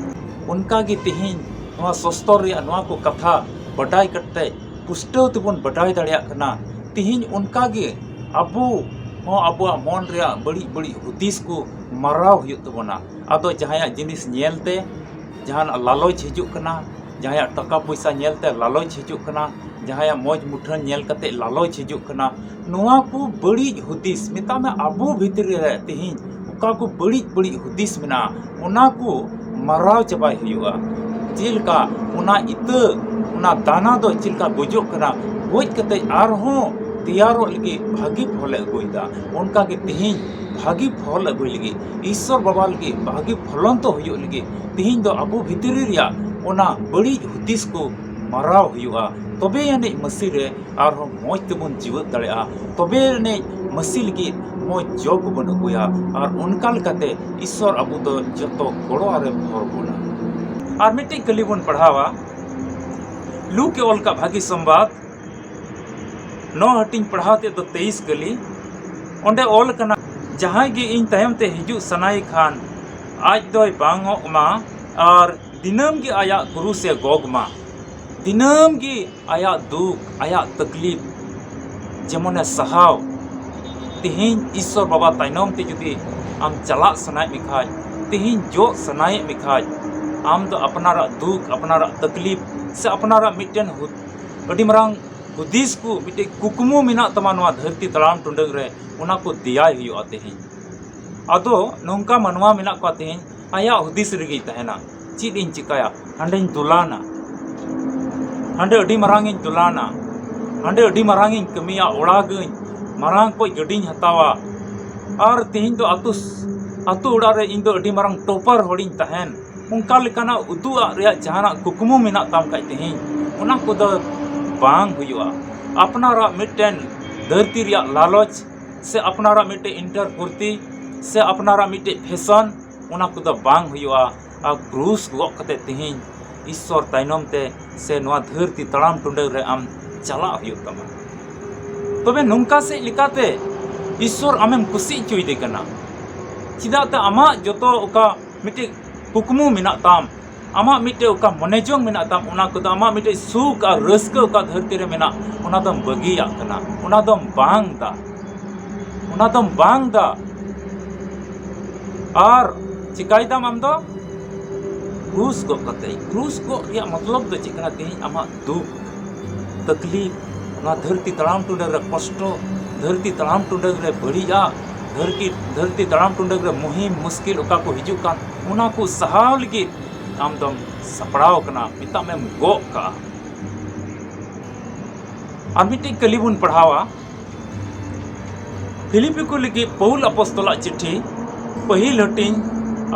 ᱚᱱᱠᱟ ᱜᱮ ᱛᱮᱦᱮᱧ ᱱᱚᱣᱟ ᱥᱚᱥᱛᱚᱨ ᱨᱮᱭᱟᱜ ᱱᱚᱣᱟ ᱠᱚ ᱠᱟᱛᱷᱟ ᱵᱟᱰᱟᱭ ᱠᱟᱛᱮ ᱯᱩᱥᱴᱟᱹᱣ ᱛᱮᱵᱚᱱ ᱵᱟᱰᱟᱭ ᱫᱟᱲᱮᱭᱟᱜ ᱠᱟᱱᱟ᱾ ᱛᱮᱦᱮᱧ ᱚᱱᱠᱟ ᱜᱮ ᱟᱵᱚ ᱦᱚᱸ ᱟᱵᱚᱣᱟᱜ ᱢᱚᱱ ᱨᱮᱭᱟᱜ ᱵᱟᱹᱲᱤᱡ ᱵᱟᱹᱲᱤᱡ ᱦᱩᱫᱤᱥ ᱠᱚ ᱢᱟᱨᱟᱣ ᱦᱩᱭᱩᱜ ᱛᱟᱵᱚᱱᱟ᱾ ᱟᱫᱚ ᱡᱟᱦᱟᱸᱭᱟᱜ ᱡᱤᱱᱤᱥ ᱧᱮᱞ ᱛᱮ ᱡᱟᱦᱟᱱᱟᱜ ᱞᱟᱞᱚᱪ ᱦᱤᱡᱩᱜ ᱠᱟᱱᱟ, ᱡᱟᱦᱟᱸᱭᱟᱜ ᱴᱟᱠᱟ ᱯᱚᱭᱥᱟ ᱧᱮᱞ ᱛᱮ ᱞᱟᱞᱚᱪ ᱦᱤᱡᱩᱜ ᱠᱟᱱᱟ, ᱡᱟᱦᱟᱸᱭᱟᱜ ᱢᱚᱡᱽ ᱢᱩᱴᱷᱟᱹᱱ ᱧᱮᱞ ᱠᱟᱛᱮ ᱞᱟᱞᱚᱪ ᱦᱤᱡᱩᱜ ᱠᱟᱱᱟ, ᱱᱚᱣᱟ ᱠᱚ ᱵᱟᱹᱲᱤᱡ ᱦᱩᱫᱤᱥ, ᱢᱮᱛᱟᱜ ᱢᱮ ᱟᱵᱚ ᱵᱷᱤᱛᱨᱤ ᱨᱮ ᱛᱮᱦᱮᱧ ᱚᱠᱟ ᱠᱚ ᱵᱟᱹᱲᱤᱡ ᱵᱟᱹᱲᱤᱡ ᱦᱩᱫᱤᱥ ᱢᱮᱱᱟᱜᱼᱟ, ᱚᱱᱟ ᱠᱚ ᱢᱟᱨᱟᱣ ᱪᱟᱵᱟᱭ ᱦᱩᱭᱩᱜᱼᱟ᱾ ᱡᱮᱞᱮᱠᱟ ᱚᱱᱟ ᱤᱛᱟᱹ, ᱚᱱᱟ ᱫᱟᱱᱟ ᱫᱚ ᱪᱮᱫ ᱞᱮᱠᱟ ᱜᱚᱡᱚᱜ ᱠᱟᱱᱟ, ᱜᱚᱡ ᱠᱟᱛᱮ ᱟᱨᱦᱚᱸ ᱛᱮᱭᱟᱨᱚᱜ ᱞᱟᱹᱜᱤᱫ ᱵᱷᱟᱹᱜᱤ ᱯᱷᱚᱞᱮ ᱟᱹᱜᱩᱭᱮᱫᱟ, ᱚᱱᱠᱟ ᱜᱮ ᱛᱮᱦᱮᱧ ᱵᱷᱟᱹᱜᱤ ᱯᱷᱚᱞ ᱟᱹᱜᱩᱭ ᱞᱟᱹᱜᱤᱫ, ᱤᱥᱥᱚᱨ ᱵᱟᱵᱟ ᱞᱟᱹᱜᱤᱫ ᱵᱷᱟᱹᱜᱤ ᱯᱷᱚᱞᱚᱱ ᱛᱚ ᱦᱩᱭᱩᱜ ᱞᱟᱹᱜᱤᱫ, ᱛᱮᱦᱮᱧ ᱫᱚ ᱟᱵᱚ ᱵᱷᱤᱛᱨᱤ ᱨᱮᱭᱟᱜ ᱚᱱᱟ ᱵᱟᱹᱲᱤᱡ ᱦᱩᱫᱤᱥ ᱠᱚ ᱢᱟᱨᱟᱣ ᱦᱩᱭᱩᱜᱼᱟ, ᱛᱚᱵᱮ ᱟᱹᱱᱤᱡ ᱢᱟᱹᱥᱤ ᱨᱮ ᱟᱨᱦᱚᱸ ᱢᱚᱡᱽ ᱛᱮᱵᱚᱱ ᱡᱤᱣᱮᱫ ᱫᱟᱲᱮᱭᱟᱜᱼᱟ, ᱛᱚᱵᱮ ᱟᱹᱱᱤᱡ ᱢᱟᱹᱥᱤ ᱞᱟᱹᱜᱤᱫ ᱢᱚᱡᱽ ᱡᱚ ᱠᱚᱵᱚᱱ ᱟᱹᱜᱩᱭᱟ, ᱟᱨ ᱚᱱᱠᱟ ᱞᱮᱠᱟᱛᱮ ᱤᱥᱥᱚᱨ ᱟᱵᱚ ᱫᱚ ᱡᱚᱛᱚ ᱜᱚᱲᱚ ᱟᱨᱮ ᱵᱷᱚᱨ ᱵᱚᱱᱟ᱾ ᱟᱨ ᱢᱤᱫᱴᱮᱡ ᱠᱟᱹᱞᱤ ᱵᱚᱱ ᱯᱟᱲᱦᱟᱣᱟ, ᱞᱩᱠ ᱮ ᱚᱞ ᱠᱟᱜ ᱵᱷᱟᱹᱜᱤ ᱥᱚᱢᱵᱟᱫ, ᱱᱚ ᱦᱟᱹᱴᱤᱧ ᱯᱟᱲᱦᱟᱣ ᱛᱮ ᱫᱚ ᱛᱮᱭᱤᱥ ᱠᱟᱹᱞᱤ᱾ ᱚᱸᱰᱮ ᱚᱞ ᱠᱟᱱᱟ, ᱡᱟᱦᱟᱸᱭ ᱜᱮ ᱤᱧ ᱛᱟᱭᱚᱢ ᱛᱮ ᱦᱤᱡᱩᱜ ᱥᱟᱱᱟᱭᱮ ᱠᱷᱟᱱ, ᱟᱡ ᱫᱚᱭ ᱵᱟᱝᱚᱜ ᱢᱟ ᱟᱨ ᱫᱤᱱᱟᱹᱢ ᱜᱮ ᱟᱭᱟᱜ ᱠᱨᱩᱥ ᱮ ᱜᱚᱜᱽ ᱢᱟ᱾ ᱫᱤᱱᱟᱹᱢ ᱜᱮ ᱟᱭᱟᱜ ᱫᱩᱠ, ᱟᱭᱟᱜ ᱛᱟᱠᱞᱤᱯ ᱡᱮᱢᱚᱱᱮ ᱥᱟᱦᱟᱣ᱾ ᱛᱮᱦᱮᱧ ᱤᱥᱥᱚᱨ ᱵᱟᱵᱟ ᱛᱟᱭᱱᱚᱢ ᱛᱮ ᱡᱩᱫᱤ ᱟᱢ ᱪᱟᱞᱟᱜ ᱥᱟᱱᱟᱭᱮᱫ ᱢᱮ ᱠᱷᱟᱡ, ᱛᱮᱦᱮᱧ ᱡᱚᱜ ᱥᱟᱱᱟᱭᱮᱫ ᱢᱮ ᱠᱷᱟᱡ, ᱟᱢ ᱫᱚ ᱟᱯᱱᱟᱨᱟᱜ ᱫᱩᱠ, ᱟᱯᱱᱟᱨᱟᱜ ᱛᱟᱠᱞᱤᱯ ᱥᱮ ᱟᱯᱱᱟᱨᱟᱜ ᱢᱤᱫᱴᱮᱱ ᱦᱩᱫ-, ᱟᱹᱰᱤ ᱢᱟᱨᱟᱝ ᱦᱩᱫᱤᱥ ᱠᱚ, ᱢᱤᱫᱴᱮᱡ ᱠᱩᱠᱢᱩ ᱢᱮᱱᱟᱜ ᱛᱟᱢᱟ ᱱᱚᱣᱟ ᱫᱷᱟᱹᱨᱛᱤ ᱛᱟᱲᱟᱢ ᱴᱩᱰᱟᱹᱝ ᱨᱮ, ᱚᱱᱟ ᱠᱚ ᱫᱮᱭᱟᱭ ᱦᱩᱭᱩᱜᱼᱟ ᱛᱮᱦᱮᱧ᱾ ᱟᱫᱚ ᱱᱚᱝᱠᱟ ᱢᱟᱱᱣᱟ ᱢᱮᱱᱟᱜ ᱠᱚᱣᱟ ᱛᱮᱦᱮᱧ, ᱟᱭᱟᱜ ᱦᱩᱫᱤᱥ ᱨᱮᱜᱮᱭ ᱛᱟᱦᱮᱱᱟ, ᱪᱮᱫ ᱤᱧ ᱪᱤᱠᱟᱭᱟ, ᱦᱟᱸᱰᱮᱧ ᱫᱩᱞᱟᱱᱟ, ᱦᱟᱸᱰᱮ ᱟᱹᱰᱤ ᱢᱟᱨᱟᱝ ᱤᱧ ᱫᱩᱞᱟᱱᱟ, ᱦᱟᱸᱰᱮ ᱟᱹᱰᱤ ᱢᱟᱨᱟᱝ ᱤᱧ ᱠᱟᱹᱢᱤᱭᱟ, ᱚᱲᱟᱜᱟᱹᱧ, ᱢᱟᱨᱟᱝ ᱠᱚᱡ ᱜᱟᱹᱰᱤᱧ ᱦᱟᱛᱟᱣᱟ, ᱟᱨ ᱛᱮᱦᱮᱧ ᱫᱚ ᱟᱛᱳ ᱥ-, ᱟᱛᱳ ᱚᱲᱟᱜ ᱨᱮ ᱤᱧ ᱫᱚ ᱟᱹᱰᱤ ᱢᱟᱨᱟᱝ ᱴᱚᱯᱟᱨ ᱦᱚᱲᱤᱧ ᱛᱟᱦᱮᱱ᱾ ᱚᱱᱠᱟ ᱞᱮᱠᱟᱱᱟᱜ ᱩᱫᱩᱜ ᱟᱜ ᱨᱮᱭᱟᱜ ᱡᱟᱦᱟᱱᱟᱜ ᱠᱩᱠᱢᱩ ᱢᱮᱱᱟᱜ ᱛᱟᱢ ᱠᱷᱟᱡ ᱛᱮᱦᱮᱧ, ᱚᱱᱟ ᱠᱚᱫᱚ ᱵᱟᱝ ᱦᱩᱭᱩᱜᱼᱟ᱾ ᱟᱯᱱᱟᱨᱟᱜ ᱢᱤᱫᱴᱮᱱ ᱫᱷᱟᱹᱨᱛᱤ ᱨᱮᱭᱟᱜ ᱞᱟᱞᱚᱪ ᱥᱮ ᱟᱯᱱᱟᱨᱟᱜ ᱢᱤᱫᱴᱮᱡ ᱤᱱᱴᱟᱨ ᱯᱷᱩᱨᱛᱤ ᱥᱮ ᱟᱯᱱᱟᱨᱟᱜ ᱢᱤᱫᱴᱮᱡ ᱯᱷᱮᱥᱚᱱ, ᱚᱱᱟ ᱠᱚᱫᱚ ᱵᱟᱝ ᱦᱩᱭᱩᱜᱼᱟ᱾ ᱟᱨ ᱠᱨᱩᱥ ᱜᱚᱜ ᱠᱟᱛᱮ ᱛᱮᱦᱮᱧ ᱤᱥᱥᱚᱨ ᱛᱟᱭᱱᱚᱢ ᱛᱮ ᱥᱮ ᱱᱚᱣᱟ ᱫᱷᱟᱹᱨᱛᱤ ᱛᱟᱲᱟᱢ ᱴᱩᱰᱟᱹᱝ ᱨᱮ ᱟᱢ ᱪᱟᱞᱟᱜ ᱦᱩᱭᱩᱜ ᱛᱟᱢᱟ᱾ ᱛᱚᱵᱮ ᱱᱚᱝᱠᱟ ᱥᱮᱫ ᱞᱮᱠᱟᱛᱮ ᱤᱥᱥᱚᱨ ᱟᱢᱮᱢ ᱠᱩᱥᱤ ᱦᱚᱪᱚᱭᱮᱫᱮ ᱠᱟᱱᱟ᱾ ᱪᱮᱫᱟᱜ ᱛᱮ ᱟᱢᱟᱜ ᱡᱚᱛᱚ ᱚᱠᱟ ᱢᱤᱫᱴᱮᱡ ᱠᱩᱠᱢᱩ ᱢᱮᱱᱟᱜ ᱛᱟᱢ, ᱟᱢᱟᱜ ᱢᱤᱫᱴᱮᱡ ᱚᱠᱟ ᱢᱚᱱᱮ ᱡᱚᱝ ᱢᱮᱱᱟᱜ ᱛᱟᱢ, ᱚᱱᱟ ᱠᱚᱫᱚ ᱟᱢᱟᱜ ᱢᱤᱫᱴᱮᱡ ᱥᱩᱠ ᱟᱨ ᱨᱟᱹᱥᱠᱟᱹ ᱚᱠᱟ ᱫᱷᱟᱹᱨᱛᱤ ᱨᱮ ᱢᱮᱱᱟᱜ, ᱚᱱᱟ ᱫᱚᱢ ᱵᱟᱹᱜᱤᱭᱟᱜ ᱠᱟᱱᱟ, ᱚᱱᱟ ᱫᱚᱢ ᱵᱟᱝ ᱫᱟ, ᱚᱱᱟ ᱫᱚᱢ ᱵᱟᱝ ᱫᱟ᱾ ᱟᱨ ᱪᱤᱠᱟᱭ ᱫᱟᱢ ᱟᱢ ᱫᱚ? ᱠᱨᱩᱥ ᱜᱚᱜ ᱠᱟᱛᱮ᱾ ᱠᱨᱩᱥ ᱜᱚᱜ ᱨᱮᱭᱟᱜ ᱢᱚᱛᱞᱚᱵ ᱫᱚ ᱪᱮᱫ ᱠᱟᱱᱟ? ᱛᱮᱦᱮᱧ ᱟᱢᱟᱜ ᱫᱩᱠ, ᱛᱟᱠᱞᱤᱯ, ᱱᱚᱣᱟ ᱫᱷᱟᱹᱨᱛᱤ ᱛᱟᱲᱟᱢ ᱴᱩᱰᱟᱹᱝ ᱨᱮ ᱠᱚᱥᱴᱚ, ᱫᱷᱟᱹᱨᱛᱤ ᱛᱟᱲᱟᱢ ᱴᱩᱰᱟᱹᱝ ᱨᱮ ᱵᱟᱹᱲᱤᱡᱟᱜ, ᱫᱷᱟᱹᱨᱛᱤ, ᱫᱷᱟᱹᱨᱛᱤ ᱛᱟᱲᱟᱢ ᱴᱩᱰᱟᱹᱝ ᱨᱮ ᱢᱩᱦᱤᱢ ᱢᱩᱥᱠᱤᱞ ᱚᱠᱟ ᱠᱚ ᱦᱤᱡᱩᱜ ᱠᱟᱱ, ᱚᱱᱟ ᱠᱚ ᱥᱟᱦᱟᱣ ᱞᱟᱹᱜᱤᱫ ᱟᱢ ᱫᱚᱢ ᱥᱟᱯᱲᱟᱣ ᱠᱟᱱᱟ, ᱢᱮᱛᱟᱜ ᱢᱮᱢ ᱜᱚᱜ ᱠᱟᱜᱼᱟ᱾ ᱟᱨ ᱢᱤᱫᱴᱮᱡ ᱠᱟᱹᱞᱤ ᱵᱚᱱ ᱯᱟᱲᱦᱟᱣᱟ, ᱯᱷᱤᱞᱤᱯᱤ ᱠᱚ ᱞᱟᱹᱜᱤᱫ ᱯᱟᱹᱣᱩᱞ ᱟᱯᱚᱥᱛᱚᱞᱟᱜ ᱪᱤᱴᱷᱤ, ᱯᱟᱹᱦᱤᱞ ᱦᱟᱹᱴᱤᱧ,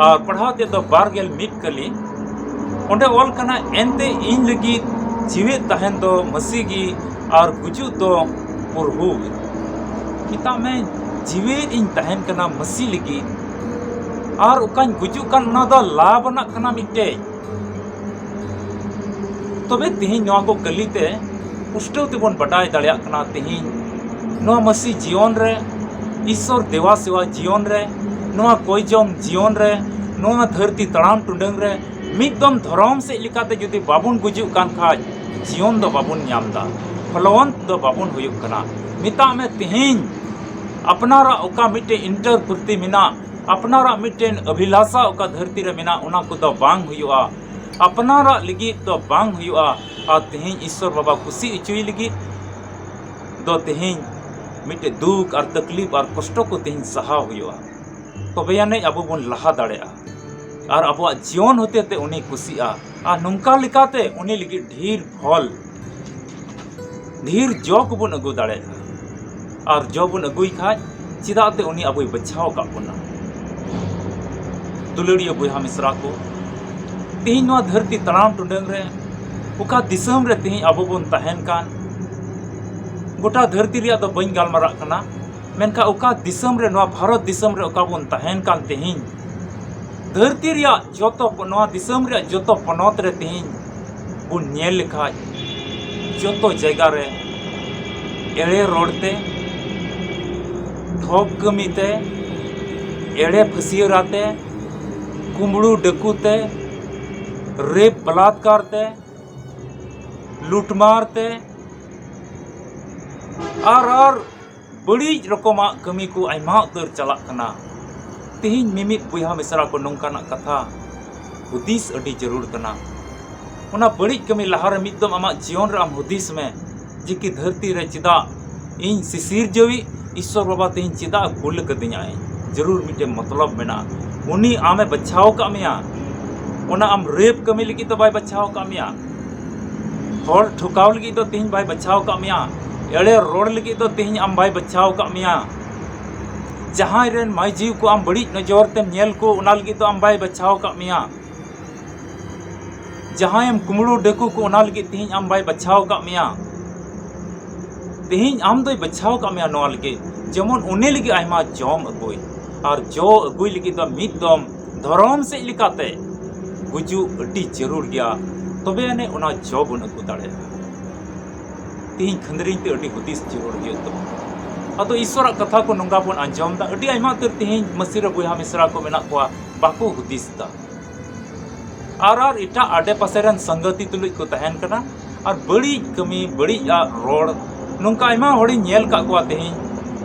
ᱟᱨ ᱯᱟᱲᱦᱟᱣ ᱛᱮᱫ ᱫᱚ ᱵᱟᱨ ᱜᱮᱞ ᱢᱤᱫ ᱠᱟᱹᱞᱤ᱾ ᱚᱸᱰᱮ ᱚᱞ ᱠᱟᱱᱟ, ᱮᱱᱛᱮ ᱤᱧ ᱞᱟᱹᱜᱤᱫ ᱡᱤᱣᱮᱫ ᱛᱟᱦᱮᱱ ᱫᱚ ᱢᱟᱹᱥᱤ ᱜᱮ ᱟᱨ ᱜᱩᱡᱩᱜ ᱫᱚ ᱯᱨᱚᱵᱷᱩ ᱜᱮ᱾ ᱢᱮᱛᱟᱜ ᱢᱮ, ᱡᱤᱣᱮᱫ ᱤᱧ ᱛᱟᱦᱮᱱ ᱠᱟᱱᱟ ᱢᱟᱹᱥᱤ ᱞᱟᱹᱜᱤᱫ, ᱟᱨ ᱚᱠᱟᱧ ᱜᱩᱡᱩᱜ ᱠᱟᱱ, ᱚᱱᱟ ᱫᱚ ᱞᱟᱵᱷ ᱟᱱᱟᱜ ᱠᱟᱱᱟ ᱢᱤᱫᱴᱮᱡ᱾ ᱛᱚᱵᱮ ᱛᱮᱦᱮᱧ ᱱᱚᱣᱟ ᱠᱚ ᱠᱟᱹᱞᱤ ᱛᱮ ᱯᱩᱥᱴᱟᱹᱣ ᱛᱮᱵᱚᱱ ᱵᱟᱰᱟᱭ ᱫᱟᱲᱮᱭᱟᱜ ᱠᱟᱱᱟ, ᱛᱮᱦᱮᱧ ᱱᱚᱣᱟ ᱢᱟᱹᱥᱤ ᱡᱤᱭᱚᱱ ᱨᱮ, ᱤᱥᱥᱚᱨ ᱫᱮᱵᱟ ᱥᱮᱵᱟ ᱡᱤᱭᱚᱱ ᱨᱮ, ᱱᱚᱣᱟ ᱠᱚᱭ ᱡᱚᱝ ᱡᱤᱭᱚᱱ ᱨᱮ, ᱱᱚᱣᱟ ᱫᱷᱟᱹᱨᱛᱤ ᱛᱟᱲᱟᱢ ᱴᱩᱰᱟᱹᱝ ᱨᱮ, ᱢᱤᱫ ᱫᱚᱢ ᱫᱷᱚᱨᱚᱢ ᱥᱮᱫ ᱞᱮᱠᱟᱛᱮ ᱡᱩᱫᱤ ᱵᱟᱵᱚᱱ ᱜᱩᱡᱩᱜ ᱠᱟᱱ ᱠᱷᱟᱡ, ᱡᱤᱭᱚᱱ ᱫᱚ ᱵᱟᱵᱚᱱ ᱧᱟᱢ ᱮᱫᱟ, ᱯᱷᱚᱞᱚᱵᱚᱱᱛ ᱫᱚ ᱵᱟᱵᱚᱱ ᱦᱩᱭᱩᱜ ᱠᱟᱱᱟ᱾ ᱢᱮᱛᱟᱜ ᱢᱮ, ᱛᱮᱦᱮᱧ ᱟᱯᱱᱟᱨᱟᱜ ᱚᱠᱟ ᱢᱤᱫᱴᱮᱱ ᱤᱱᱴᱟᱨ ᱯᱨᱤᱛᱤ ᱢᱮᱱᱟᱜ, ᱟᱯᱱᱟᱨᱟᱜ ᱢᱤᱫᱴᱮᱱ ᱚᱵᱷᱤᱞᱟᱥᱟ ᱚᱠᱟ ᱫᱷᱟᱹᱨᱛᱤ ᱨᱮ ᱢᱮᱱᱟᱜ, ᱚᱱᱟ ᱠᱚᱫᱚ ᱵᱟᱝ ᱦᱩᱭᱩᱜᱼᱟ, ᱟᱯᱱᱟᱨᱟᱜ ᱞᱟᱹᱜᱤᱫ ᱫᱚ ᱵᱟᱝ ᱦᱩᱭᱩᱜᱼᱟ᱾ ᱟᱨ ᱛᱮᱦᱮᱧ ᱤᱥᱥᱚᱨ ᱵᱟᱵᱟ ᱠᱩᱥᱤ ᱦᱚᱪᱚᱭ ᱞᱟᱹᱜᱤᱫ ᱫᱚ ᱛᱮᱦᱮᱧ ᱢᱤᱫᱴᱮᱡ ᱫᱩᱠ ᱟᱨ ᱛᱟᱠᱞᱤᱯ ᱟᱨ ᱠᱚᱥᱴᱚ ᱠᱚ ᱛᱮᱦᱮᱧ ᱥᱟᱦᱟᱣ ᱦᱩᱭᱩᱜᱼᱟ, ᱛᱚᱵᱮ ᱟᱹᱱᱤᱡ ᱟᱵᱚ ᱵᱚᱱ ᱞᱟᱦᱟ ᱫᱟᱲᱮᱭᱟᱜᱼᱟ᱾ ᱟᱨ ᱟᱵᱚᱣᱟᱜ ᱡᱤᱭᱚᱱ ᱦᱚᱛᱮ ᱛᱮ ᱩᱱᱤ ᱠᱩᱥᱤᱜᱼᱟ, ᱟᱨ ᱱᱚᱝᱠᱟ ᱞᱮᱠᱟᱛᱮ ᱩᱱᱤ ᱞᱟᱹᱜᱤᱫ ᱰᱷᱮᱨ ᱯᱷᱚᱞ, ᱰᱷᱮᱨ ᱡᱚ ᱠᱚᱵᱚᱱ ᱟᱹᱜᱩ ᱫᱟᱲᱮᱭᱟᱜᱼᱟ᱾ ᱟᱨ ᱡᱚ ᱵᱚᱱ ᱟᱹᱜᱩᱭ ᱠᱷᱟᱡ, ᱪᱮᱫᱟᱜ ᱛᱮ ᱩᱱᱤ ᱟᱵᱚᱭ ᱵᱟᱪᱷᱟᱣ ᱟᱠᱟᱫ ᱵᱚᱱᱟ? ᱫᱩᱞᱟᱹᱲᱤᱭᱟᱹ ᱵᱚᱭᱦᱟ ᱢᱤᱥᱨᱟ ᱠᱚ, ᱛᱮᱦᱮᱧ ᱱᱚᱣᱟ ᱫᱷᱟᱹᱨᱛᱤ ᱛᱟᱲᱟᱢ ᱴᱩᱰᱟᱹᱝ ᱨᱮ, ᱚᱠᱟ ᱫᱤᱥᱚᱢ ᱨᱮ ᱛᱮᱦᱮᱧ ᱟᱵᱚ ᱵᱚᱱ ᱛᱟᱦᱮᱱ ᱠᱟᱱ, ᱜᱚᱴᱟ ᱫᱷᱟᱹᱨᱛᱤ ᱨᱮᱭᱟᱜ ᱫᱚ ᱵᱟᱹᱧ ᱜᱟᱞᱢᱟᱨᱟᱜ ᱠᱟᱱᱟ, ᱢᱮᱱᱠᱷᱟᱱ ᱚᱠᱟ ᱫᱤᱥᱚᱢ ᱨᱮ, ᱱᱚᱣᱟ ᱵᱷᱟᱨᱚᱛ ᱫᱤᱥᱚᱢ ᱨᱮ ᱚᱠᱟ ᱵᱚᱱ ᱛᱟᱦᱮᱱ ᱠᱟᱱ ᱛᱮᱦᱮᱧ, ᱫᱷᱟᱹᱨᱛᱤ ᱨᱮᱭᱟᱜ ᱡᱚᱛᱚ, ᱱᱚᱣᱟ ᱫᱤᱥᱚᱢ ᱨᱮᱭᱟᱜ ᱡᱚᱛᱚ ᱯᱚᱱᱚᱛ ᱨᱮ ᱛᱮᱦᱮᱧ ᱵᱚᱱ ᱧᱮᱞ ᱞᱮᱠᱷᱟᱡ, ᱡᱚᱛᱚ ᱡᱟᱭᱜᱟ ᱨᱮ ᱮᱲᱮ ᱨᱚᱲ ᱛᱮ, ᱴᱷᱚᱠ ᱠᱟᱹᱢᱤ ᱛᱮ, ᱮᱲᱮ ᱯᱷᱟᱹᱥᱭᱟᱹᱨᱟ ᱛᱮ, ᱠᱩᱢᱵᱽᱲᱩ ᱰᱟᱹᱠᱩ ᱛᱮ, ᱨᱮᱯ ᱵᱟᱞᱟᱛᱠᱟᱨ ᱛᱮ, ᱞᱩᱴᱢᱟᱨ ᱛᱮ, ᱟᱨ, ᱟᱨ ᱵᱟᱹᱲᱤᱡ ᱨᱚᱠᱚᱢᱟᱜ ᱠᱟᱹᱢᱤ ᱠᱚ ᱟᱭᱢᱟ ᱩᱛᱟᱹᱨ ᱪᱟᱞᱟᱜ ᱠᱟᱱᱟ᱾ ᱛᱮᱦᱮᱧ ᱢᱤᱢᱤᱫ ᱵᱚᱭᱦᱟ ᱢᱤᱥᱨᱟ ᱠᱚ ᱱᱚᱝᱠᱟᱱᱟᱜ ᱠᱟᱛᱷᱟ ᱦᱩᱫᱤᱥ ᱟᱹᱰᱤ ᱡᱟᱹᱨᱩᱲ ᱠᱟᱱᱟ᱾ ᱚᱱᱟ ᱵᱟᱹᱲᱤᱡ ᱠᱟᱹᱢᱤ ᱞᱟᱦᱟᱨᱮ ᱢᱤᱫ ᱫᱚᱢ ᱟᱢᱟᱜ ᱡᱤᱭᱚᱱ ᱨᱮ ᱟᱢ ᱦᱩᱫᱤᱥ ᱢᱮ, ᱡᱮ ᱠᱤ ᱫᱷᱟᱹᱨᱛᱤ ᱨᱮ ᱪᱮᱫᱟᱜ ᱤᱧ ᱥᱤᱥᱤᱨᱡᱟᱹᱣᱤᱡ ᱤᱥᱥᱚᱨ ᱵᱟᱵᱟ ᱛᱮᱦᱮᱧ ᱪᱮᱫᱟᱜ ᱮ ᱠᱩᱞ ᱠᱟᱹᱫᱤᱧᱟᱭ? ᱡᱟᱹᱨᱩᱲ ᱢᱤᱫᱴᱮᱱ ᱢᱚᱛᱞᱚᱵ ᱢᱮᱱᱟᱜᱼᱟ᱾ ᱩᱱᱤ ᱟᱢᱮ ᱵᱟᱪᱷᱟᱣ ᱟᱠᱟᱫ ᱢᱮᱭᱟ᱾ ᱚᱱᱟ ᱟᱢ ᱨᱮᱯ ᱠᱟᱹᱢᱤ ᱞᱟᱹᱜᱤᱫ ᱫᱚ ᱵᱟᱭ ᱵᱟᱪᱷᱟᱣ ᱟᱠᱟᱫ ᱢᱮᱭᱟ᱾ ᱦᱚᱲ ᱴᱷᱚᱠᱟᱣ ᱞᱟᱹᱜᱤᱫ ᱫᱚ ᱛᱮᱦᱮᱧ ᱵᱟᱭ ᱵᱟᱪᱷᱟᱣ ᱟᱠᱟᱫ ᱢᱮᱭᱟ᱾ ᱮᱲᱮ ᱨᱚᱲ ᱞᱟᱹᱜᱤᱫ ᱫᱚ ᱛᱮᱦᱮᱧ ᱟᱢ ᱵᱟᱭ ᱵᱟᱪᱷᱟᱣ ᱟᱠᱟᱫ ᱢᱮᱭᱟ᱾ ᱡᱟᱦᱟᱸᱭ ᱨᱮᱱ ᱢᱟᱹᱭ ᱡᱤᱣᱤ ᱠᱚ ᱟᱢ ᱵᱟᱹᱲᱤᱡ ᱱᱚᱡᱚᱨ ᱛᱮᱢ ᱧᱮᱞ ᱠᱚ, ᱚᱱᱟ ᱞᱟᱹᱜᱤᱫ ᱫᱚ ᱟᱢ ᱵᱟᱭ ᱵᱟᱪᱷᱟᱣ ᱟᱠᱟᱫ ᱢᱮᱭᱟ᱾ ᱡᱟᱦᱟᱸᱭᱮᱢ ᱠᱩᱢᱲᱩ ᱰᱟᱹᱠᱩ ᱠᱚ, ᱚᱱᱟ ᱞᱟᱹᱜᱤᱫ ᱛᱮᱦᱮᱧ ᱟᱢ ᱵᱟᱭ ᱵᱟᱪᱷᱟᱣ ᱟᱠᱟᱫ ᱢᱮᱭᱟ᱾ ᱛᱮᱦᱮᱧ ᱟᱢ ᱫᱚᱭ ᱵᱟᱪᱷᱟᱣ ᱟᱠᱟᱫ ᱢᱮᱭᱟ ᱱᱚᱣᱟ ᱞᱟᱹᱜᱤᱫ, ᱡᱮᱢᱚᱱ ᱩᱱᱤ ᱞᱟᱹᱜᱤᱫ ᱟᱭᱢᱟ ᱡᱚᱢ ᱟᱹᱜᱩᱭ, ᱟᱨ ᱡᱚ ᱟᱹᱜᱩᱭ ᱞᱟᱹᱜᱤᱫ ᱫᱚ ᱢᱤᱫ ᱫᱚᱢ ᱫᱷᱚᱨᱚᱢ ᱥᱮᱫ ᱞᱮᱠᱟᱛᱮ ᱜᱩᱡᱩᱜ ᱟᱹᱰᱤ ᱡᱟᱹᱨᱩᱲ ᱜᱮᱭᱟ, ᱛᱚᱵᱮ ᱟᱹᱱᱤᱡ ᱚᱱᱟ ᱡᱚ ᱵᱚᱱ ᱟᱹᱜᱩ ᱫᱟᱲᱮᱭᱟᱜᱼᱟ᱾ ᱛᱮᱦᱮᱧ ᱠᱷᱟᱹᱱᱫᱽᱨᱤᱧ ᱛᱮ ᱟᱹᱰᱤ ᱦᱩᱫᱤᱥ ᱡᱟᱹᱨᱩᱲ ᱦᱩᱭᱩᱜ ᱛᱟᱵᱚᱱᱟ᱾ ᱟᱫᱚ ᱤᱥᱚᱨᱟᱜ ᱠᱟᱛᱷᱟ ᱠᱚ ᱱᱚᱝᱠᱟ ᱵᱚᱱ ᱟᱸᱡᱚᱢ ᱮᱫᱟ, ᱟᱹᱰᱤ ᱟᱭᱢᱟ ᱩᱛᱟᱹᱨ ᱛᱮᱦᱮᱧ ᱢᱟᱹᱥᱤ ᱨᱮ ᱵᱚᱭᱦᱟ ᱢᱤᱥᱨᱟ ᱠᱚ ᱢᱮᱱᱟᱜ ᱠᱚᱣᱟ, ᱵᱟᱠᱚ ᱦᱩᱫᱤᱥ ᱮᱫᱟ᱾ ᱟᱨ, ᱟᱨ ᱮᱴᱟᱜ ᱟᱰᱮ ᱯᱟᱥᱮ ᱨᱮᱱ ᱥᱟᱸᱜᱟᱛᱤ ᱛᱩᱞᱩᱡ ᱠᱚ ᱛᱟᱦᱮᱱ ᱠᱟᱱᱟ, ᱟᱨ ᱵᱟᱹᱲᱤᱡ ᱠᱟᱹᱢᱤ, ᱵᱟᱹᱲᱤᱡ ᱟᱜ ᱨᱚᱲ, ᱱᱚᱝᱠᱟ ᱟᱭᱢᱟ ᱦᱚᱲᱤᱧ ᱧᱮᱞ ᱠᱟᱜ ᱠᱚᱣᱟ ᱛᱮᱦᱮᱧ,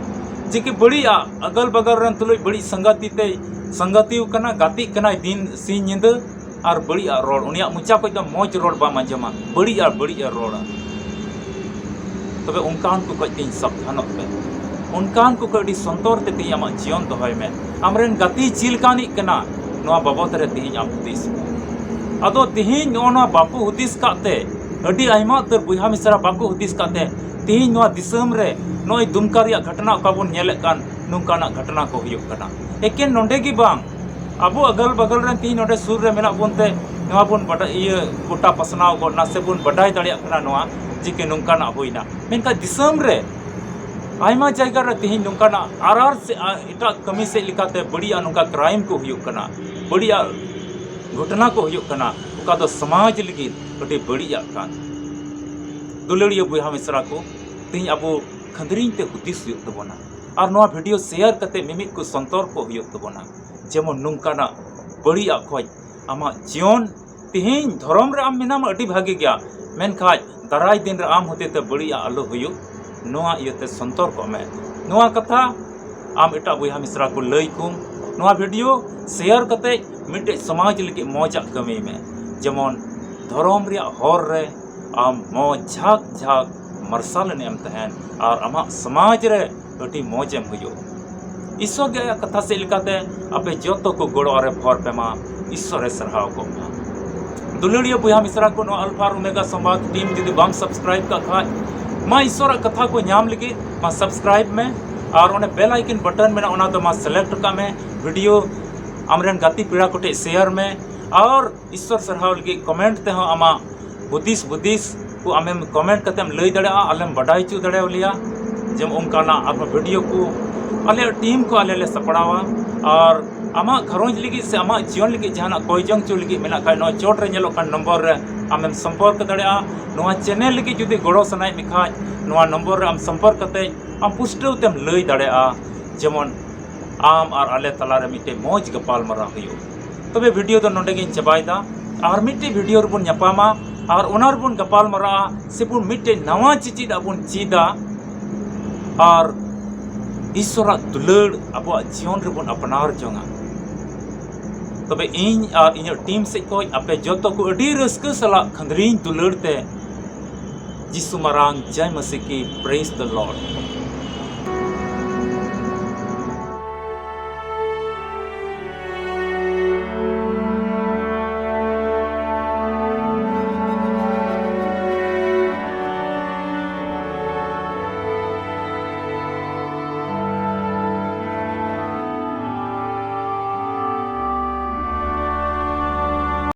ᱡᱮ ᱠᱤ ᱵᱟᱹᱲᱤᱡ ᱟᱜ, ᱟᱜᱟᱞ ᱵᱟᱜᱟᱞ ᱨᱮᱱ ᱛᱩᱞᱩᱡ ᱵᱟᱹᱲᱤᱡ ᱥᱟᱸᱜᱟᱛᱤ ᱛᱮᱭ ᱥᱟᱸᱜᱟᱛᱤ ᱠᱟᱱᱟ, ᱜᱟᱛᱮᱜ ᱠᱟᱱᱟᱭ ᱫᱤᱱ ᱥᱤᱧ ᱧᱤᱫᱟᱹ, ᱟᱨ ᱵᱟᱹᱲᱤᱡ ᱟᱜ ᱨᱚᱲ, ᱩᱱᱤᱭᱟᱜ ᱢᱚᱪᱟ ᱠᱷᱚᱡ ᱫᱚ ᱢᱚᱡᱽ ᱨᱚᱲ ᱵᱟᱢ ᱟᱸᱡᱚᱢᱟ, ᱵᱟᱹᱲᱤᱡ ᱟᱨ ᱵᱟᱹᱲᱤᱡ ᱮ ᱨᱚᱲᱟ᱾ ᱛᱚᱵᱮ ᱚᱱᱠᱟᱱ ᱠᱚ ᱠᱷᱚᱡ ᱛᱮᱦᱮᱧ ᱥᱟᱵᱫᱷᱟᱱᱚᱜ ᱢᱮ, ᱚᱱᱠᱟᱱ ᱠᱚ ᱠᱷᱚᱡ ᱟᱹᱰᱤ ᱥᱚᱱᱛᱚᱨ ᱛᱮ ᱛᱮᱦᱮᱧ ᱟᱢᱟᱜ ᱡᱤᱭᱚᱱ ᱫᱚᱦᱚᱭ ᱢᱮ᱾ ᱟᱢᱨᱮᱱ ᱜᱟᱛᱮ ᱪᱮᱫ ᱞᱮᱠᱟᱱᱤᱡ ᱠᱟᱱᱟ, ᱱᱚᱣᱟ ᱵᱟᱵᱚᱫ ᱨᱮ ᱛᱮᱦᱮᱧ ᱟᱢ ᱦᱩᱫᱤᱥ ᱢᱮ᱾ ᱟᱫᱚ ᱛᱮᱦᱮᱧ ᱱᱚᱜᱼᱚ ᱱᱚᱣᱟ ᱵᱟᱠᱚ ᱦᱩᱫᱤᱥ ᱠᱟᱜ ᱛᱮ, ᱟᱹᱰᱤ ᱟᱭᱢᱟ ᱩᱛᱟᱹᱨ ᱵᱚᱭᱦᱟ ᱢᱤᱥᱨᱟ ᱵᱟᱠᱚ ᱦᱩᱫᱤᱥ ᱠᱟᱜ ᱛᱮ, ᱛᱮᱦᱮᱧ ᱱᱚᱣᱟ ᱫᱤᱥᱚᱢ ᱨᱮ ᱱᱚᱜᱼᱚᱭ ᱫᱩᱢᱠᱟ ᱨᱮᱭᱟᱜ ᱜᱷᱚᱴᱚᱱᱟ ᱚᱠᱟ ᱵᱚᱱ ᱧᱮᱞᱮᱫ ᱠᱟᱱ, ᱱᱚᱝᱠᱟᱱᱟᱜ ᱜᱷᱚᱴᱚᱱᱟ ᱠᱚ ᱦᱩᱭᱩᱜ ᱠᱟᱱᱟ᱾ ᱮᱠᱮᱱ ᱱᱚᱰᱮ ᱜᱮ ᱵᱟᱝ, ᱟᱵᱚ ᱟᱜᱟᱞ ᱵᱟᱜᱟᱞ ᱨᱮᱱ ᱛᱮᱦᱮᱧ ᱱᱚᱰᱮ ᱥᱩᱨ ᱨᱮ ᱢᱮᱱᱟᱜ ᱵᱚᱱ ᱛᱮ, ᱱᱚᱣᱟ ᱵᱚᱱ ᱵᱟᱰᱟᱭ, ᱤᱭᱟᱹ, ᱜᱚᱴᱟ ᱯᱟᱥᱱᱟᱣ ᱜᱚᱫ ᱱᱟ ᱥᱮ ᱵᱚᱱ ᱵᱟᱰᱟᱭ ᱫᱟᱲᱮᱭᱟᱜ ᱠᱟᱱᱟ ᱱᱚᱣᱟ, ᱡᱮ ᱠᱤ ᱱᱚᱝᱠᱟᱱᱟᱜ ᱦᱩᱭᱱᱟ᱾ ᱢᱮᱱᱠᱷᱟᱱ ᱫᱤᱥᱚᱢ ᱨᱮ ᱟᱭᱢᱟ ᱡᱟᱭᱜᱟ ᱨᱮ ᱛᱮᱦᱮᱧ ᱱᱚᱝᱠᱟᱱᱟᱜ ᱟᱨ ᱟᱨ ᱥᱮ, ᱟ, ᱮᱴᱟᱜ ᱠᱟᱹᱢᱤ ᱥᱮᱫ ᱞᱮᱠᱟᱛᱮ ᱵᱟᱹᱲᱤᱡᱟᱜ ᱱᱚᱝᱠᱟ crime ᱠᱚ ᱦᱩᱭᱩᱜ ᱠᱟᱱᱟ, ᱵᱟᱹᱲᱤᱡᱟᱜ ᱜᱷᱚᱴᱚᱱᱟ ᱠᱚ ᱦᱩᱭᱩᱜ ᱠᱟᱱᱟ, ᱚᱠᱟ ᱫᱚ ᱥᱚᱢᱟᱡᱽ ᱞᱟᱹᱜᱤᱫ ᱟᱹᱰᱤ ᱵᱟᱹᱲᱤᱡᱟᱜ ᱠᱟᱱ᱾ ᱫᱩᱞᱟᱹᱲᱤᱭᱟᱹ ᱵᱚᱭᱦᱟ ᱢᱤᱥᱨᱟ ᱠᱚ, ᱛᱮᱦᱮᱧ ᱟᱵᱚ ᱠᱷᱟᱹᱱᱫᱽᱨᱤᱧ ᱛᱮ ᱦᱩᱫᱤᱥ ᱦᱩᱭᱩᱜ ᱛᱟᱵᱚᱱᱟ, ᱟᱨ ᱱᱚᱣᱟ video share ᱠᱟᱛᱮ ᱢᱤᱢᱤᱫ ᱠᱚ ᱥᱚᱱᱛᱚᱨ ᱠᱚ ᱦᱩᱭᱩᱜ ᱛᱟᱵᱚᱱᱟ, ᱡᱮᱢᱚᱱ ᱱᱚᱝᱠᱟᱱᱟᱜ ᱵᱟᱹᱲᱤᱡᱟᱜ ᱠᱷᱚᱡ ᱟᱢᱟᱜ ᱡᱤᱭᱚᱱ, ᱛᱮᱦᱮᱧ ᱫᱷᱚᱨᱚᱢ ᱨᱮ ᱟᱢ ᱢᱮᱱᱟᱢᱟ ᱟᱹᱰᱤ ᱵᱷᱟᱜᱮ ᱜᱮᱭᱟ, ᱢᱮᱱᱠᱷᱟᱡ ᱫᱟᱨᱟᱭ ᱫᱤᱱ ᱨᱮ ᱟᱢ ᱦᱚᱛᱮᱛᱮ ᱵᱟᱹᱲᱤᱡᱟᱜ ᱟᱞᱚ ᱦᱩᱭᱩᱜ, ᱱᱚᱣᱟ ᱤᱭᱟᱹᱛᱮ ᱥᱚᱱᱛᱚᱨ ᱠᱚᱜ ᱢᱮ᱾ ᱱᱚᱣᱟ ᱠᱟᱛᱷᱟ ᱟᱢ ᱮᱴᱟᱜ ᱵᱚᱭᱦᱟ ᱢᱤᱥᱨᱟ ᱠᱚ ᱞᱟᱹᱭ ᱠᱚᱢ᱾ ᱱᱚᱣᱟ video share ᱠᱟᱛᱮ ᱢᱤᱫᱴᱮᱡ ᱥᱚᱢᱟᱡᱽ ᱞᱟᱹᱜᱤᱫ ᱢᱚᱡᱟᱜ ᱠᱟᱹᱢᱤᱭ ᱢᱮ, ᱡᱮᱢᱚᱱ ᱫᱷᱚᱨᱚᱢ ᱨᱮᱭᱟᱜ ᱦᱚᱨ ᱨᱮ ᱟᱢ ᱢᱚᱡᱽ ᱡᱷᱟᱠ ᱡᱷᱟᱠ ᱢᱟᱨᱥᱟᱞ ᱮᱱᱮᱡ ᱮᱢ ᱛᱟᱦᱮᱱ ᱟᱨ ᱟᱢᱟᱜ ᱥᱚᱢᱟᱡᱽ ᱨᱮ ᱟᱹᱰᱤ ᱢᱚᱡᱽ ᱮᱢ ᱦᱩᱭᱩᱜ᱾ ᱤᱥᱚᱨ ᱜᱮ ᱟᱭᱟᱜ ᱠᱟᱛᱷᱟ ᱥᱮᱫ ᱞᱮᱠᱟᱛᱮ ᱟᱯᱮ ᱡᱚᱛᱚ ᱠᱚ ᱜᱚᱲᱚ ᱟᱨᱮ ᱵᱷᱚᱨ ᱯᱮ ᱢᱟ, ᱤᱥᱚᱨ ᱮ ᱥᱟᱨᱦᱟᱣ ᱠᱚᱜ ᱢᱟ᱾ ᱫᱩᱞᱟᱹᱲᱤᱭᱟᱹ ᱵᱚᱭᱦᱟ ᱢᱤᱥᱨᱟ ᱠᱚ, ᱱᱚᱣᱟ Alpha Omega Samvad team ᱡᱩᱫᱤ ᱵᱟᱢ subscribe ᱠᱟᱜ ᱠᱷᱟᱡ, ᱢᱟ ᱤᱥᱚᱨᱟᱜ ᱠᱟᱛᱷᱟ ᱠᱚ ᱧᱟᱢ ᱞᱟᱹᱜᱤᱫ ᱢᱟ subscribe ᱢᱮ, ᱟᱨ ᱚᱱᱮ bell icon button ᱢᱮᱱᱟᱜᱼᱟ, ᱚᱱᱟ ᱫᱚ ᱢᱟ select ᱠᱟᱜ ᱢᱮ᱾ Video ᱟᱢᱨᱮᱱ ᱜᱟᱛᱮ ᱯᱮᱲᱟ ᱠᱚᱴᱷᱮᱡ share ᱢᱮ, ᱟᱨ ᱤᱥᱥᱚᱨ ᱥᱟᱨᱦᱟᱣ ᱞᱟᱹᱜᱤᱫ ᱠᱚᱢᱮᱱᱴ ᱛᱮᱦᱚᱸ ᱟᱢᱟᱜ ᱦᱩᱫᱤᱥ ᱵᱩᱫᱤᱥ ᱠᱚ ᱟᱢᱮᱢ ᱠᱚᱢᱮᱱᱴ ᱠᱟᱛᱮᱢ ᱞᱟᱹᱭ ᱫᱟᱲᱮᱭᱟᱜᱼᱟ, ᱟᱞᱮᱢ ᱵᱟᱰᱟᱭ ᱦᱚᱪᱚ ᱫᱟᱲᱮᱭᱟᱞᱮᱭᱟ᱾ ᱡᱮᱢᱚᱱ ᱚᱱᱠᱟᱱᱟᱜ ᱟᱨᱦᱚᱸ ᱵᱷᱤᱰᱤᱭᱳ ᱠᱚ ᱟᱞᱮᱭᱟᱜ ᱴᱤᱢ ᱠᱚ ᱟᱞᱮ ᱞᱮ ᱥᱟᱯᱲᱟᱣᱟ᱾ ᱟᱨ ᱟᱢᱟᱜ ᱜᱷᱟᱨᱚᱸᱡᱽ ᱞᱟᱹᱜᱤᱫ ᱥᱮ ᱟᱢᱟᱜ ᱡᱤᱭᱚᱱ ᱞᱟᱹᱜᱤᱫ ᱡᱟᱦᱟᱱᱟᱜ ᱠᱚᱭ ᱡᱚᱝ ᱦᱚᱪᱚ ᱞᱟᱹᱜᱤᱫ ᱢᱮᱱᱟᱜ ᱠᱷᱟᱡ, ᱱᱚᱣᱟ ᱪᱚᱴ ᱨᱮ ᱧᱮᱞᱚᱜ ᱠᱟᱱ ᱱᱚᱢᱵᱚᱨ ᱨᱮ ᱟᱢᱮᱢ ᱥᱚᱢᱯᱚᱨᱠ ᱫᱟᱲᱮᱭᱟᱜᱼᱟ᱾ ᱱᱚᱣᱟ ᱪᱮᱱᱮᱞ ᱞᱟᱹᱜᱤᱫ ᱡᱩᱫᱤ ᱜᱚᱲᱚ ᱥᱟᱱᱟᱭᱮᱫ ᱢᱮ ᱠᱷᱟᱡ, ᱱᱚᱣᱟ ᱱᱚᱢᱵᱚᱨ ᱨᱮ ᱟᱢ ᱥᱚᱢᱯᱚᱨᱠ ᱠᱟᱛᱮ ᱟᱢ ᱯᱩᱥᱴᱟᱹᱣ ᱛᱮᱢ ᱞᱟᱹᱭ ᱫᱟᱲᱮᱭᱟᱜᱼᱟ, ᱡᱮᱢᱚᱱ ᱟᱢ ᱟᱨ ᱟᱞᱮ ᱛᱟᱞᱟᱨᱮ ᱢᱤᱫᱴᱮᱱ ᱢᱚᱡᱽ ᱜᱟᱯᱟᱞ ᱢᱟᱨᱟᱣ ᱦᱩᱭᱩᱜ᱾ ᱛᱚᱵᱮ ᱵᱷᱤᱰᱤᱭᱳ ᱫᱚ ᱱᱚᱰᱮ ᱜᱤᱧ ᱪᱟᱵᱟᱭᱮᱫᱟ᱾ ᱟᱨ ᱢᱤᱫᱴᱮᱡ ᱵᱷᱤᱰᱤᱭᱳ ᱨᱮᱵᱚᱱ ᱧᱟᱯᱟᱢᱟ ᱟᱨ ᱚᱱᱟ ᱨᱮᱵᱚᱱ ᱜᱟᱯᱟᱞ ᱢᱟᱨᱟᱜᱼᱟ, ᱥᱮᱵᱚᱱ ᱢᱤᱫᱴᱮᱡ ᱱᱟᱣᱟ ᱪᱮᱪᱮᱫ ᱟᱜ ᱵᱚᱱ ᱪᱮᱫᱟ ᱟᱨ ᱤᱥᱥᱚᱨᱟᱜ ᱫᱩᱞᱟᱹᱲ ᱟᱵᱚᱣᱟᱜ ᱡᱤᱭᱚᱱ ᱨᱮᱵᱚᱱ ᱟᱯᱱᱟᱨ ᱡᱚᱝᱟ᱾ ᱛᱚᱵᱮ ᱤᱧ ᱟᱨ ᱤᱧᱟᱹᱜ ᱴᱤᱢ ᱥᱮᱫ ᱠᱷᱚᱱ ᱟᱯᱮ ᱡᱚᱛᱚ ᱠᱚ ᱟᱹᱰᱤ ᱨᱟᱹᱥᱠᱟᱹ ᱥᱟᱞᱟᱜ ᱠᱷᱟᱹᱫᱽᱨᱤᱧ ᱫᱩᱞᱟᱹᱲ ᱛᱮ ᱡᱤᱥᱩ ᱢᱟᱨᱟᱝ ᱡᱟᱭ ᱢᱟᱥᱤ ᱠᱤ, praise the Lord᱾